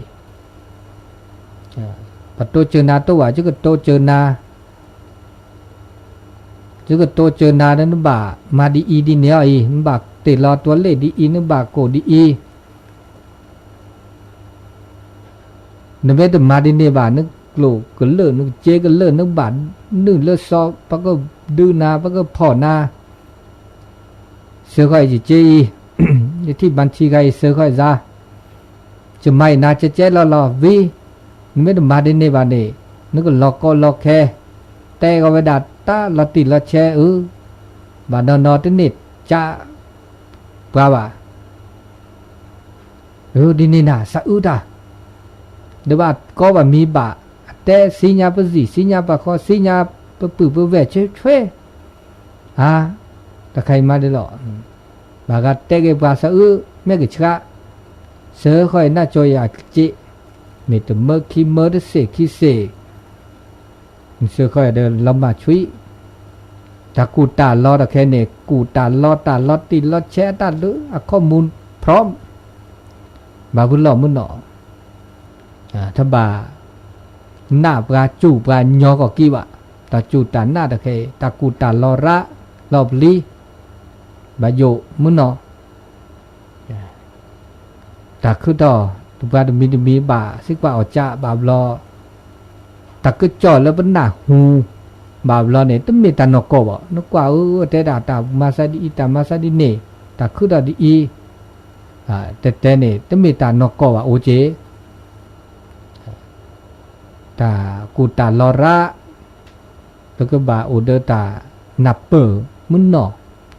ပတိစၢၤနၤတအိၣ်ဘၣ် ယကတိစၢၤနၤ, ယကတိစၢၤနၤဒီး နဘၣ်မၤဒ်အံၤဒ်န့ၣ်အီၤအံၤ, နဘၣ်တ့ၢ်လီၤတွၤလ့ၣ်ဒ်အံၤ နဘၣ်ကိၣ်ဒ်အံၤ, နမ့ၢ်တမၤဒ်န့ၣ်ဘၣ် နကျိၣ်ကလၢာ် နကစ့ကလၢာ် နဘၣ်နုာ်လၢစီ ပကဒုးနၤ ပကဖီၣ်နၤ, စၢဃီၣ်အံၤယစ့အံၤ, ယထံၣ်ဘၣ်ထံခါအံၤ စၢဃီၣ်အံၤစါ, ယမၤအံၤနၤ ကကဲလီၤလီၤဝံၤ, နမ့ၢ်တမၤဒ်န့ၣ်ဘၣ်န့ၣ် နကလီၤကီလီၤခဲ, တဲဂီၤဝဲဒၣ်တၢ်လီၤတံၢ်လီၤဆဲးအု, ဘၣ်နီၢ်နီၢ်တန့ၢ်ကၠးပှၤဘၣ် ဒ်န့ၣ်နၤ စးအုတၢ်, ဒီးဘၣ်ကီဘၣ်မံဘၣ်, အတဲစံညါပစံၣ် စံညါပဃီ စံညါပပုၢ်ပဝဲၢ်ဆွဲဆွဲ, အါ, တၢ်ခါအံၤမးဒ်လီၤ, ဘၣ်ဂၤတဲက့ၤပှၤစးအု မ့ၢ်ကဆှး, စၢဃီၣ်အံၤနၢ်ကၠီယၤက့, မ့ၢ်တမၢခံမၢ တစ့ၢ်ခံစ့ၢ် နစၢဃီၣ်ဒီးလီၤမၢ်ဆွံ, တၢ်ကူၣ်တၢ်လီတၢ်ခဲအံၤန့ၣ် ကူၣ်တၢ်လီတၢ်လီတံၢ်လီဆဲးအတၢ်လၢအခီၣ်မူ พร้อม, ဘၣ်ဖုလီၢ်မုၢ်နီၢ်, တဘၣ်နးပှၤစူၢ်ပှၤညီကီၢ်ကံဘၣ်, တၢ်စူၢ်တၢ်နာ်တၢ်ခဲအံၤ တၢ်ကူၣ်တၢ်လီရးလီၤပျံၤ, ဘၣ်ယိၣ်မုၢ်နီၢ် တၢ်ခုထီၣ် တပှၤတမံၤတမံၤဘၣ် စံးကွၢ်အီၣ်ကၠးဘၣ်ဘျီ, တၢ်ကစီၣ်လၢပနၢ်ဟူဘၣ်ဘျီန့ၣ် တမ့ၢ်တၢ်နီၢ်ကီၢ်ဘၣ်. နကွၢ်ဧၢ တဲဒၣ်တၢ်မၤစၢ်ဒ်အံၤ တၢ်မၤစၢ်ဒ်န့ၣ် တၢ်ခုထီၣ်ဒ်အံၤ, တဲတဲန့ၣ် တမ့ၢ်တၢ်နီၢ်ကီၢ်ဘၣ်အိၣ်က့ၤ တၢ်ကူၣ်တၢ်လီရး, ပကဘၣ်အိၣ်ဒီးတၢ်နၢ်ပၢၢ်မုၢ်နီၢ်,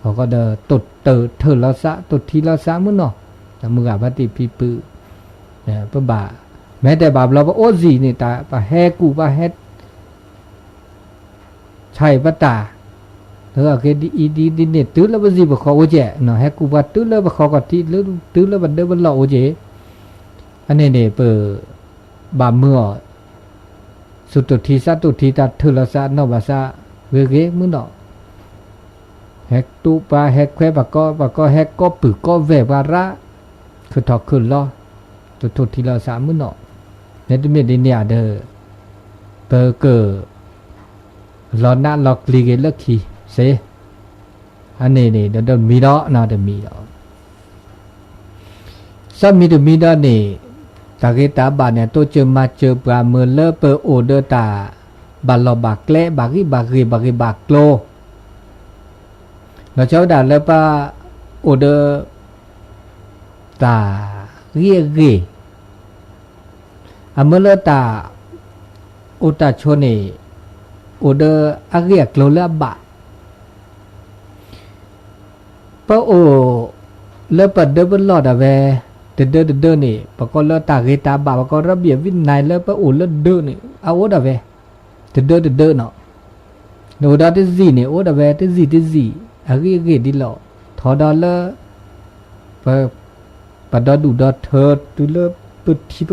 အဃိဒီးတိၢ်တၢ်ထၢၣ်လီၤသး တိၢ်ထံလီၤသးမုၢ်နီၢ်, တၢ်မုၢ်ဂၢ်ဘါတံၢ်ဖံဖု, ပဘၣ်, မ့ၢ်တဲဘၣ်ဘျီပအိၣ်စံၣ်န့ၣ် တၢ်ပဟဲကူၣ်ပဟဲ ဆါအံၤပတၢ်, လၢအက့ဒ်အံၤဒ်ဒ်န့ၣ် တုၤလၢပစံၣ်ပဃီအိၣ်ကဲး, ဟဲကူၣ်ပှၤတုၤလၢပဃီကီၢ်ထံး, တုၤလၢပဒၢပလီၢ်အိၣ်ကဲး, အန့ၣ်န့ၣ် ပဘၣ်မၢအီၤ, စူၢ်တိၢ်ထံစးတိၢ်ထံ တၢ်ထၢၣ်လီၤစးနီၢ်ဘၣ်စးဂ့ၤဂ့ၤမုၢ်နီၢ်, ဟဲတူၢ်ပှၤဟဲခွဲးပှၤကီ ပှၤကီဟဲကီပုၢ်ကီဝဲၢ်ပှၤရး, ခုၣ်ထီၣ်ခုၣ်လီၤ, တထိၣ်ထံလီၤစးမုၢ်နီၢ်, မ့တမ့ၢ်ဒ်န့ၣ်ဧါဒီး, ပက လီၤနးလီၤကျံၤက့ၤလၢခံစ့, အန့ၣ်န့ၣ် ဒီးတမံၤဒီး နီတမံၤဒီး, စးမံၤတမံၤဒီးန့ၣ်, တၢ်ဂ့ၤတၢ်ဘၣ်န့ၣ် တိစၢၤမၤစၢၤပှၤမုၢ်လၢပအိၣ်ဒီးတၢ် ဘၣ်လီၢ်ဘၣ်ကျဲ ဘၣ်ဂံၢ်ဘၣ်ဂ့ၤ ဘၣ်ဂ့ၢ်ဘၣ်ကျိၤ လီၤဆီဝဲဒၣ်လၢပအိၣ်ဒီး တၢ်ဂ့ၢ်အဂ့ၢ်, အမၢလၢတၢ်အိၣ်တၢ်ဆိးန့ၣ် အိၣ်ဒီးအဂ့ၢ်အကျိၤလၢအဘၣ်, ပအိၣ်လၢပဒၢပလီၢ်ဒၣ်ဝဲ တဒၢတဒၢန့ၣ် ပကိးလၢတၢ်ဂ့ၤတၢ်ဘၣ် ပကိး ระเบียบวินัย လၢပအိၣ်လၢဒၢးန့ၣ် အအိၣ်ဒၣ်ဝဲ တဒၢတဒၢနီၤ, နအိၣ်ဒီးတစံၣ်န့ၣ် အိၣ်ဒၣ်ဝဲ တစံၣ်တစံၣ် အဂ့ၢ်အဂ့ၢ်ဒ်လီၤ, ထီၣ်ဒီးလၢ ပ ပဒီဒူၣ်ဒီထၢ တုၤလၢပထံပကီၢ် လၢတုၤလၢ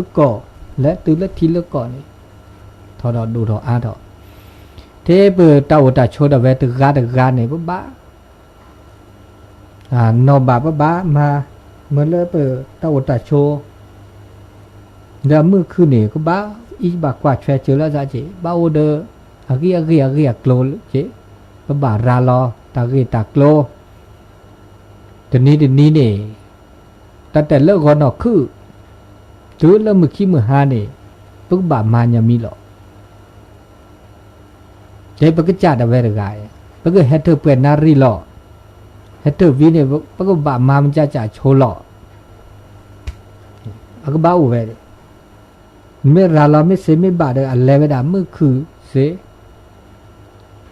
ထံလၢကီၢ်န့ၣ် ထီၣ်ဒီးဒိၣ်ထီၣ်အါထီၣ်, ထဲပတၢ်အိၣ်တၢ်ဆိးဒၣ်ဝဲတဂၤတဂၤန့ၣ် ပဘၣ် နီၢ်ဘၣ်ပဘၣ်မၤ မ့ၢ်လၢပတၢ်အိၣ်တၢ်ဆိး ဒီးမုၢ်ခုၣ်န့ၣ် ကဘၣ်အံၤဘၣ်ကွၢ်ထွဲစၢၤလၢအစးက့ၤ ဘၣ်အိၣ်ဒီး အဂ့ၢ်အဂ့ၢ်အဂ့ၢ်အကျိၤက့ၤ, ပဘၣ်ရၤလီၤတၢ်ဂ့ၢ်တၢ်ကျိၤ တနံၤတနံၤန့ၣ် တၢ်တဲလၢဂီၤနီၢ်ခုၣ် တုၤလၢမုၢ်ခံမုၢ်ဟါန့ၣ် ပကဘၣ်မၤညီမံၤလီၤ. တဲပကစၢ်ဒၣ်ဝဲတဂၤ, ပကဟဲထၢၣ်ပှဲၤနၣ်ရံၣ်လီၤ. ဟဲထၢၣ်ဝံၤန့ၣ် ပကဘၣ်မၤမကၢ်ကၢ်ဆိလီၤ. အကဘၣ်အိၣ်ဝဲ, မ့ၢ်ရၤလီၤမ့ၢ်စ့မ့ၢ်ဘၣ်ဒီး အလဲၤဝဲဒၣ်မုၢ်ခုၣ်စ့,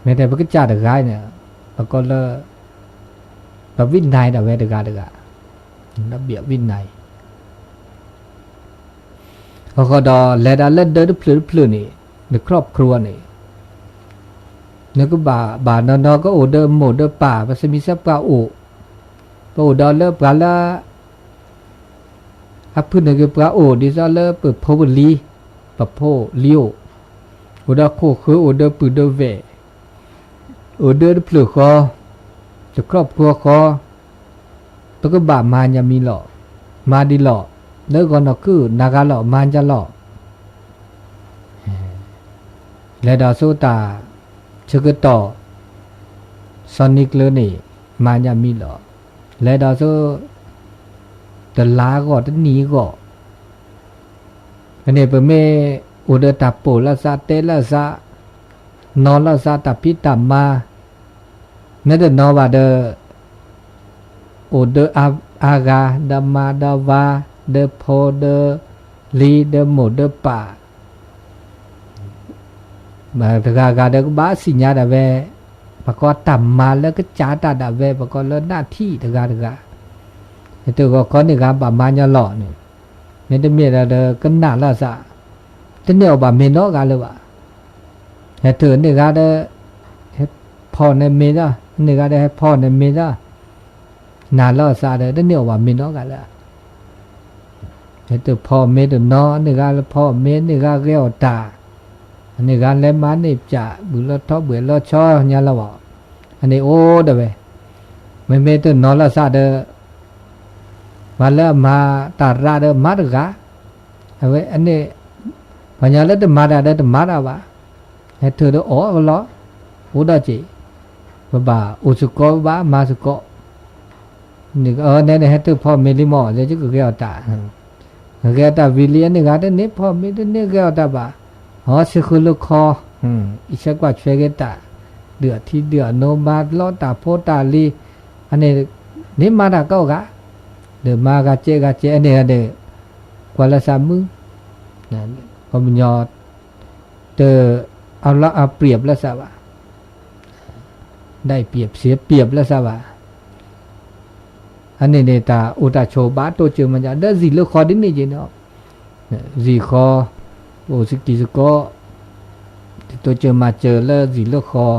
မ့ၢ်တဲပကစၢ်တဂၤန့ၣ်, ပကိးလၢ ပဝံၣ်နၤဒၣ်ဝဲတဂၤတဂၤ, ဒီးဘၣ်ဝံၣ်နၤ အဃိဒီး လဲၤဒၣ်လၢဒၢတဖျၢၣ်တဖျၢၣ်န့ၣ်, နခီၣ်ခရူအန့ၣ်, နကဘၣ်ဘၣ်နီၢ်နီၢ်ကအိၣ်ဒီးမိၢ်ဒီးပၢ်, ပစမံးစဲပှၤအိၣ်, ပအိၣ်ဒီးလၢပှၤလၢ အဖုၣ်န့ၢ်က့ၤပှၤအိၣ် ဒ်သိးလၢပဖိပလံၤ, ပဖိလံၤအိၣ်, အိၣ်ဒီးခိၣ်ဃၢၤ အိၣ်ဒီးပုၢ်ဒီးဝဲၢ်, အိၣ်ဒီးတဖျၢၣ်ဃီ, တခီၣ်ခရူဃီ, ပကဘၣ်မၤညါမံၤလီၤ. မၤဒ်လီၤ. လၢဂီၤနီၢ်ခုၣ်နၤဂၤလီၤ မၤညါလီၤ. လဲၤဒီးဆူတၢ်ဆၢကတီၢ် စီၤနံၤကျၢၤန့ၣ် မၤညါမံၤလီၤ. လဲၤဒီးဆူ တလါအဂီၢ် တနံၣ်အဂီၢ်, အန့ၣ်ပမ့ၢ်အိၣ်ဒီးတၢ်ပိာ်လီၤသး တဲလီၤသး နီၤလီၤသး တၢ်ဖံးတၢ်မၤ, မ့ၢ်တနီၤဘၣ်ဒီး အိၣ်ဒီးအါဂၤ ဒီးမါဒီးဝၤ ဒီးဖိဒီးလံၤ ဒီးမိၢ်ဒီးပၢ် တဂၤဂၤဒီးကဘၣ်သ့ၣ်ညါဒၣ်ဝဲ, ပကိးတၢ်မၤလၢကစၢ်တၢ်ဒၣ်ဝဲ ပကိးလၢနၢ်ထံၣ်တဂၤတဂၤ, ဟဲထၢၣ်ဂီၤခီန့ၢ်ဂၤဘၣ်မၤညါလီၤန့ၣ်, မ့တမ့ၢ်ဒီးကနၣ်လီၤသး, တန့ၢ်အီၣ်ဘၣ်မ့ၤနီတဂၤလၢၤဘၣ်. ဟဲထၢၣ်န့ၢ်ဂၤဒီး ဟဲဖီၣ်န့ၢ်မ့ၤလီၤ, န့ၢ်ဂၤဒီးဟဲဖီၣ်န့ၢ်မ့ၤလီၤ, နၢ်လီၤသးဒီး တန့ၢ်အီၣ်ဘၣ်မ့ၤနီတဂၤလၢၤ ဟဲတဖီၣ်မ့ၤတနီၤ, န့ၢ်ဂၤလၢဖီၣ်မ့ၤ, န့ၢ်ဂၤဂဲၤအီၣ်တၢ်, န့ၢ်ဂၤလဲၤမၤန့ၢ်ပၠး, ဘုၣ်လီၤထီဘှဲၣ်လီၤဆီညါလီၤဘၣ်. အန့ၣ်အိၣ်ဒီးဝဲ, မ့မ့ၢ်တနီၤလီၤသးဒီး ပှၤလၢအမၤတၢ်ရးဒီးမၤတဂၤ, အဝဲအန့ၣ်, ပှၤညီလၢတမၤတၢ်ဒီးတမၤတၢ်ဘၣ်, ဟဲထၢၣ်ဒီးအီၣ်အလီၢ်, အိၣ်ဒီးက့ၤ, ပဘၣ်အိၣ်စ့ၢ်ကီး ပဘၣ်မၤစ့ၢ်ကီး န့ၣ် ဟဲထၢၣ်ဖီၣ်မ့ၤလံမီၢ် လၢယကဂဲၤအီၣ်တၢ်, ဂဲၤအီၣ်တၢ်ဝံၤလံ အန့ၢ်ဂၤတန့ၢ်ဖီၣ်မ့ၤ တန့ၢ်ဂဲၤအီၣ်တၢ်ဘၣ်, အီၣ်ဆ့ဃုာ်လၢခီ, အံၤဆဲးကွၢ်ဆွဲက့ၤတၢ်, ဒုးအထံဒုးအနိ မၤလီၤတၢ်ဖိတၢ်လံၤ, အန့ၣ်, န့ၢ်မၤတၢ်ကိးဂၤ, ဒီးမၤဂၤကဲဂၤကဲ အန့ၣ်ဒီး, ကွၢ်လၢသးမုာ်, ပှၤကညီ တအလီၢ်အပြံးအပျဲၢ်စၢ်ဘၣ်, ဒၣ်အံၤပြံးစ့ပြံးအပျဲၢ်စၢ်ဘၣ်, အန့ၣ်န့ၣ် တၢ်အိၣ်တၢ်ဆိးဘၣ်တိစၢၤမၤစၢၤ ဒီးစံာ်လၢဃီဒ်န့ၣ်က့ၤန့ၣ်, စံာ်ဃီ, ပအိၣ်စကံၢ်စကီး, တတိစၢၤမၤစၢၤလၢစံာ်လၢဃီ,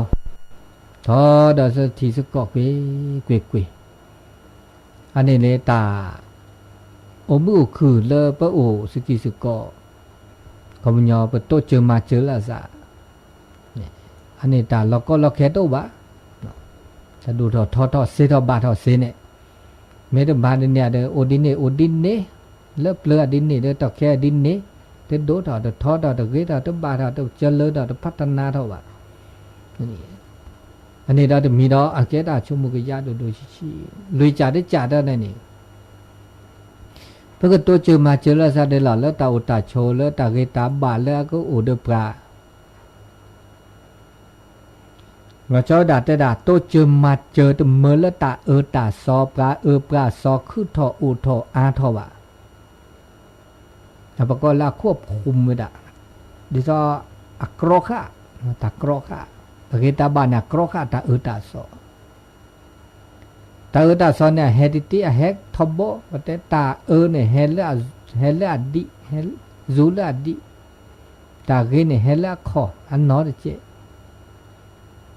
ထီဒီးစထံစကီးကွ့ၢ်ကွ့ၢ်ကွ့ၢ်, အန့ၣ်န့ၣ်တၢ် အိၣ်မုာ်အိၣ်ခုၣ်လၢပအိၣ်စကံၢ်စကီး, ခီပညီပတိစၢၤမၤစၢၤလၢအသး, အန့ၣ်တၢ်လီၤကီလီၤခဲတအိၣ်ဘၣ်, တၢ်ဒိၣ်ထီၣ်ထီထီၣ်စ့ထီၣ်ဘၣ်ထီၣ်စ့န့ၣ်, မ့ၢ်တမၤဒ်န့ၣ်ဒီး အိၣ်ဒ်န့ၣ်အိၣ်ဒ်န့ၣ်, လၢပျၢၤအဒ်န့ၣ်ဒီး တီၢ်ခဲအဒ်န့ၣ်, တဒိၣ်ထီၣ်တထီထီၣ်တဂ့ၤထီၣ်တဘၣ်ထီၣ်တကၢလၢထီၣ်တဖးတနါထီၣ်ဘၣ်. အန့ၣ်ဒီးတမံၤဒီး အကဲတၢ်ဆိကမိၣ်ကယါဒိၣ်ဒိၣ်ဆံးဆံး, လွံၢ်ကၠးတကၠးတၢ်န့ၣ်န့ၣ် ပကတိစၢၤမၤစၢၤလၢသးဒ်လီၤ လၢတၢ်အိၣ်တၢ်ဆိးလၢတၢ်ဂ့ၤတၢ်ဘၣ်လၢအကအိၣ်ဒီးပှၤ လီၤဆီဝဲဒၣ်တဲဒၣ် တိစၢၤမၤစၢၤတမၢလၢတၢ်အၢတၢ်သီ ပှၤအၢပှၤသီခုၣ်ထီၣ်အိၣ်ထီၣ်အါထီၣ်ဘၣ်. ပကိးလၢအခိၣ်ဖှိၣ်မ့ၢ်ဒၣ် ဒ်သိး အကြီဃာ်, တၢ်ကြီဃာ်, တၢ်ဂ့ၤတၢ်ဘၣ်န့ၣ် အကြီဃာ်တၢ်အၢတၢ်သီ တၢ်အၢတၢ်သီန့ၣ် အဟဲတ့ၢ်တ့ၢ် အဟဲထီဘိ, ပတဲတၢ်အၢန့ၣ် ဟဲလၢအဒံး, ဟဲစူၤလၢအဒံး, တၢ်ဂ့ၤန့ၣ် ဟဲလၢအခီၣ်အနီၢ်တက့ၢ်.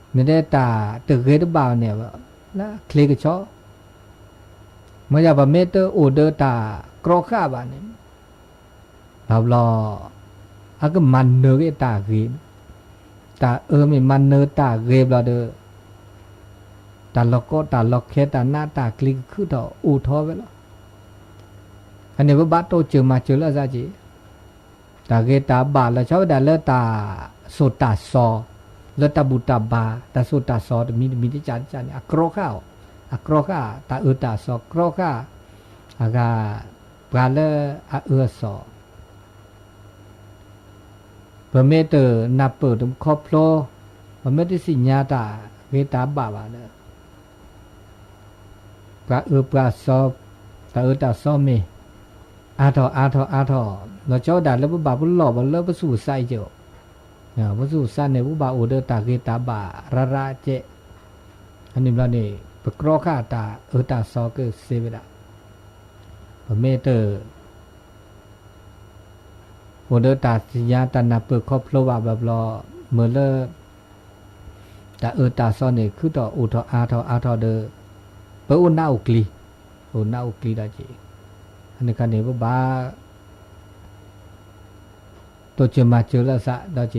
မ့ၢ်တဲတၢ်တဂ့ၤတဘၣ်န့ၣ် လၢအချ့ကဆီ, မ့ၢ်ဒ်ပမ့ၢ်တအိၣ်ဒီးတၢ်ကြီဃာ်ဘၣ်န့ၣ် ဘၣ်ဘျီ အကမၤနၢၤက့ၤတၢ်ဂ့ၤ, တၢ်အၢမ့ၢ်မၤနၢၤတၢ်ဂ့ၤဘျီဒီး တၢ်လီၤကီတၢ်လီၤခဲ တၢ်နးတၢ်ကျံၤကခုၣ်ထီၣ်အိၣ်ထီၣ်ဝဲလီၤ. အန့ၣ်ပဘၣ်တိစၢၤမၤစၢၤလၢအသးက့ၤ, တၢ်ဂ့ၤတၢ်ဘၣ်လီၤဆီဝဲဒၣ်လၢတၢ်သိၣ်တၢ်သီ, လၢတၢ်ဘူၣ်တၢ်ဘါ, တၢ်သိၣ်တၢ်သီတမံၤတမံၤတကးတကးန့ၣ် အကြီဃာ်အီၤ, အကြီဃာ် တၢ်အၢတၢ်သီ ကြီဃာ် အဂၤ ပှၤလၢအအၢအသီ ပမ့ၢ်တနၢ်ပၢၢ်တခီဖျိ ပမ့ၢ်တသ့ၣ်ညါတၢ်ဂ့ၤတၢ်ဘၣ်ဘၣ်ဒီး ပှၤအၢပှၤသီ, တၢ်အၢတၢ်သီမ့ၢ်အါထီၣ်အါထီၣ်အါထီၣ်, လီၤဆီဝဲဒၣ်လၢပဘၣ်ပလီၢ်ဘၣ်လၢပသူၣ်ပသးအံၤက့ၤ, ပသူၣ်ပသးန့ၣ် ပဘၣ်အိၣ်ဒီးတၢ်ဂ့ၤတၢ်ဘၣ်ရၤရၤကဲး, အန့ၣ်ဘျီန့ၣ် ပကြီဃာ်တၢ်အၢတၢ်သီကသ့ဝဲဒၣ်, ပမ့ၢ်တ အိၣ်ဒီးတၢ်သ့ၣ်ညါတၢ်နၢ်ပၢၢ်ခီဖျိဘၣ်ဘၣ်ဘျီ, မ့ၢ်လၢ တၢ်အၢတၢ်သီန့ၣ် ခုထီၣ်အိၣ်ထီၣ်အါထီၣ်အါထီၣ်ဒီး ပအိၣ်နးအိၣ်ကျံ, အိၣ်နးအိၣ်ကျံဒီးက့ၤ, အန့ၣ်ခါန့ၣ် ပဘၣ် တိစၢၤမၤစၢၤလၢအသးဒီးက့ၤ,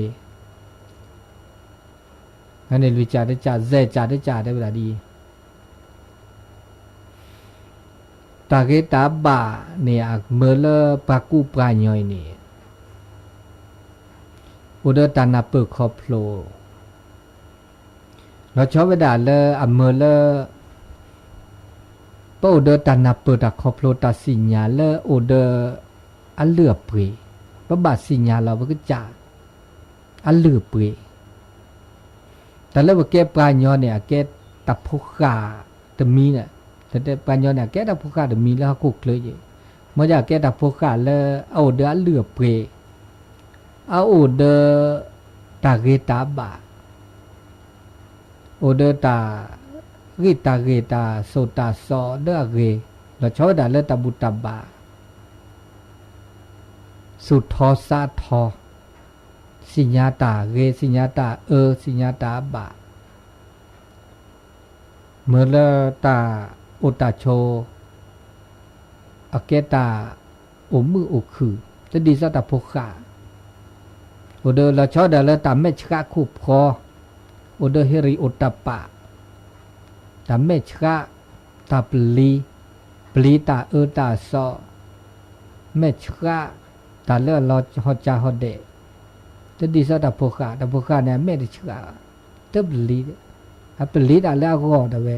အန့ၣ်လွံၢ်ကၠးတကၠး ယဲၢ်ကၠးတကၠးတဲဝဲဒၣ်ဒ်အံၤ တၢ်ဂ့ၤတၢ်ဘၣ်န့ၣ် အမၢလၢပှၤကူပှၤကညီအံၤန့ၣ် အိၣ်ဒီးတၢ်နၢ်ပၢၢ်ခီဖျိ, လီၤဆီဝဲဒၣ်လၢအမၢလၢ ပအိၣ်ဒီးတၢ်နၢ်ပၢၢ်တၢ်ခီဖျိတၢ်သ့ၣ်ညါလၢအိၣ်ဒီး အလုၢ်အပှ့ၤ, ပဘၣ်သ့ၣ်ညါလီၤပကစၢ် အလုၢ်အပှ့ၤ တၢ်လၢပကဲပှၤကညီန့ၣ် အကဲတၢ်ဖိဃၢ်တမံၤ, ပှၤကညီန့ၣ် အကဲတၢ်ဖိဃၢ်တမံၤလၢဟီၣ်ခိၣ်ချၢအံၤ, မ့ၢ်ဒ်အကဲတၢ်ဖိဃၢ်လၢအအိၣ်ဒီးအလုၢ်အပှ့ၤ, အအိၣ်ဒီးတၢ်ဂ့ၤတၢ်ဘၣ်, အိၣ်ဒီးတၢ်ဂံၢ်တၢ်ဂ့ၤတၢ်သိၣ်တၢ်သီလၢအဂ့ၤ, လီၤဆီဝဲဒၣ်လၢတၢ်ဘူၣ်တၢ်ဘါ သူၣ်ထီသးထီ, သ့ၣ်ညါတၢ်ဂ့ၤ, သ့ၣ်ညါတၢ်အၢ, သ့ၣ်ညါတၢ်အဘၣ်, မၢလၢတၢ်အိၣ်တၢ်ဆိး အကဲတၢ်အိၣ်မုာ်အိၣ်ခုၣ်, တဒ်သိးတၢ်ဖိဃၢ်, အိၣ်ဒီးလီၤဆီဒၣ်လၢတၢ်မဲာ်ဆှးခိၣ်ဖီ, အိၣ်ဒီးဟ့ၣ်ရံၣ်အိၣ်တၢ်ပာ်, တၢ်မဲာ်ဆှး, တၢ်ပျံၤ, ပျံၤတၢ်အၢတၢ်သီ, မဲာ်ဆှး, တၢ်လၢအလီၤဟီၣ်ကၢဟီၣ်ဒဲး, တဒ်သိးတၢ်ဖိဃၢ်, တၢ်ဖိဃၢ်န့ၣ် အမဲာ်တဆှး, တပျံၤ, အပျံၤတၢ်လၢအဂီၢ်ဒၣ်ဝဲ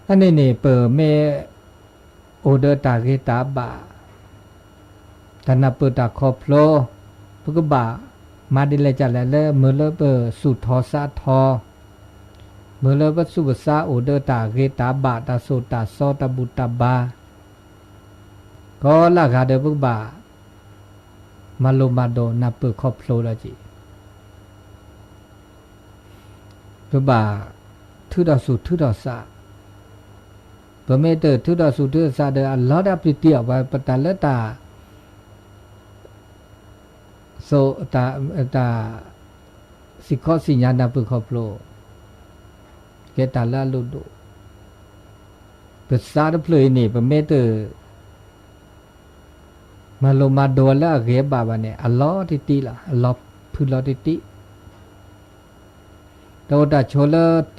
အန့ၣ်န့ၣ် ပမ့ၢ်အိၣ်ဒီးတၢ်ဂ့ၤတၢ်ဘၣ်, တၢ်နၢ်ပၢၢ်တၢ်ခီဖျိ, ပကဘၣ်မၤဒ်လဲၣ်ကလဲၣ်လၢ မၢလၢပသူၣ်ထီသးထီ, မၢလၢပသူၣ်ပသးအိၣ်ဒီးတၢ်ဂ့ၤတၢ်ဘၣ် တၢ်သိၣ်တၢ်သီတၢ်ဘူၣ်တၢ်ဘါ, ကိးလၢဂၤဒီးပကဘၣ် မၤလိမၤဒိးနၢ်ပၢၢ်ခီဖျိဒီးက့ၤ ပဘၣ်ထုးထီၣ်သူၣ်ထုးထီၣ်သး, ပမ့ၢ်တထုးထီၣ်သူၣ်ထုးထီၣ်သးဒီး အလီၢ်ဒၣ်ပျံၤတံၢ်အီၤ ပတၢ်လၢတၢ် သိၣ် တၢ် တၢ် စံၣ်ခီစံၣ်ညါနၢ်ပၢၢ်ခီဖျိ ကဲတၢ်လၢအလိၣ်ဒိၣ်, ပသးတဖျၢၣ်အံၤန့ၣ် ပမ့ၢ်တ မၤလိမၤဒိးလၢအဂ့ၤအဘၣ်ဘၣ်န့ၣ် အလီၤတံၢ်တံၢ်လီၤ, အလီၤဖုးလီၤတံၢ်တံၢ်, တၢ်အိၣ်တၢ်ဆိးလၢ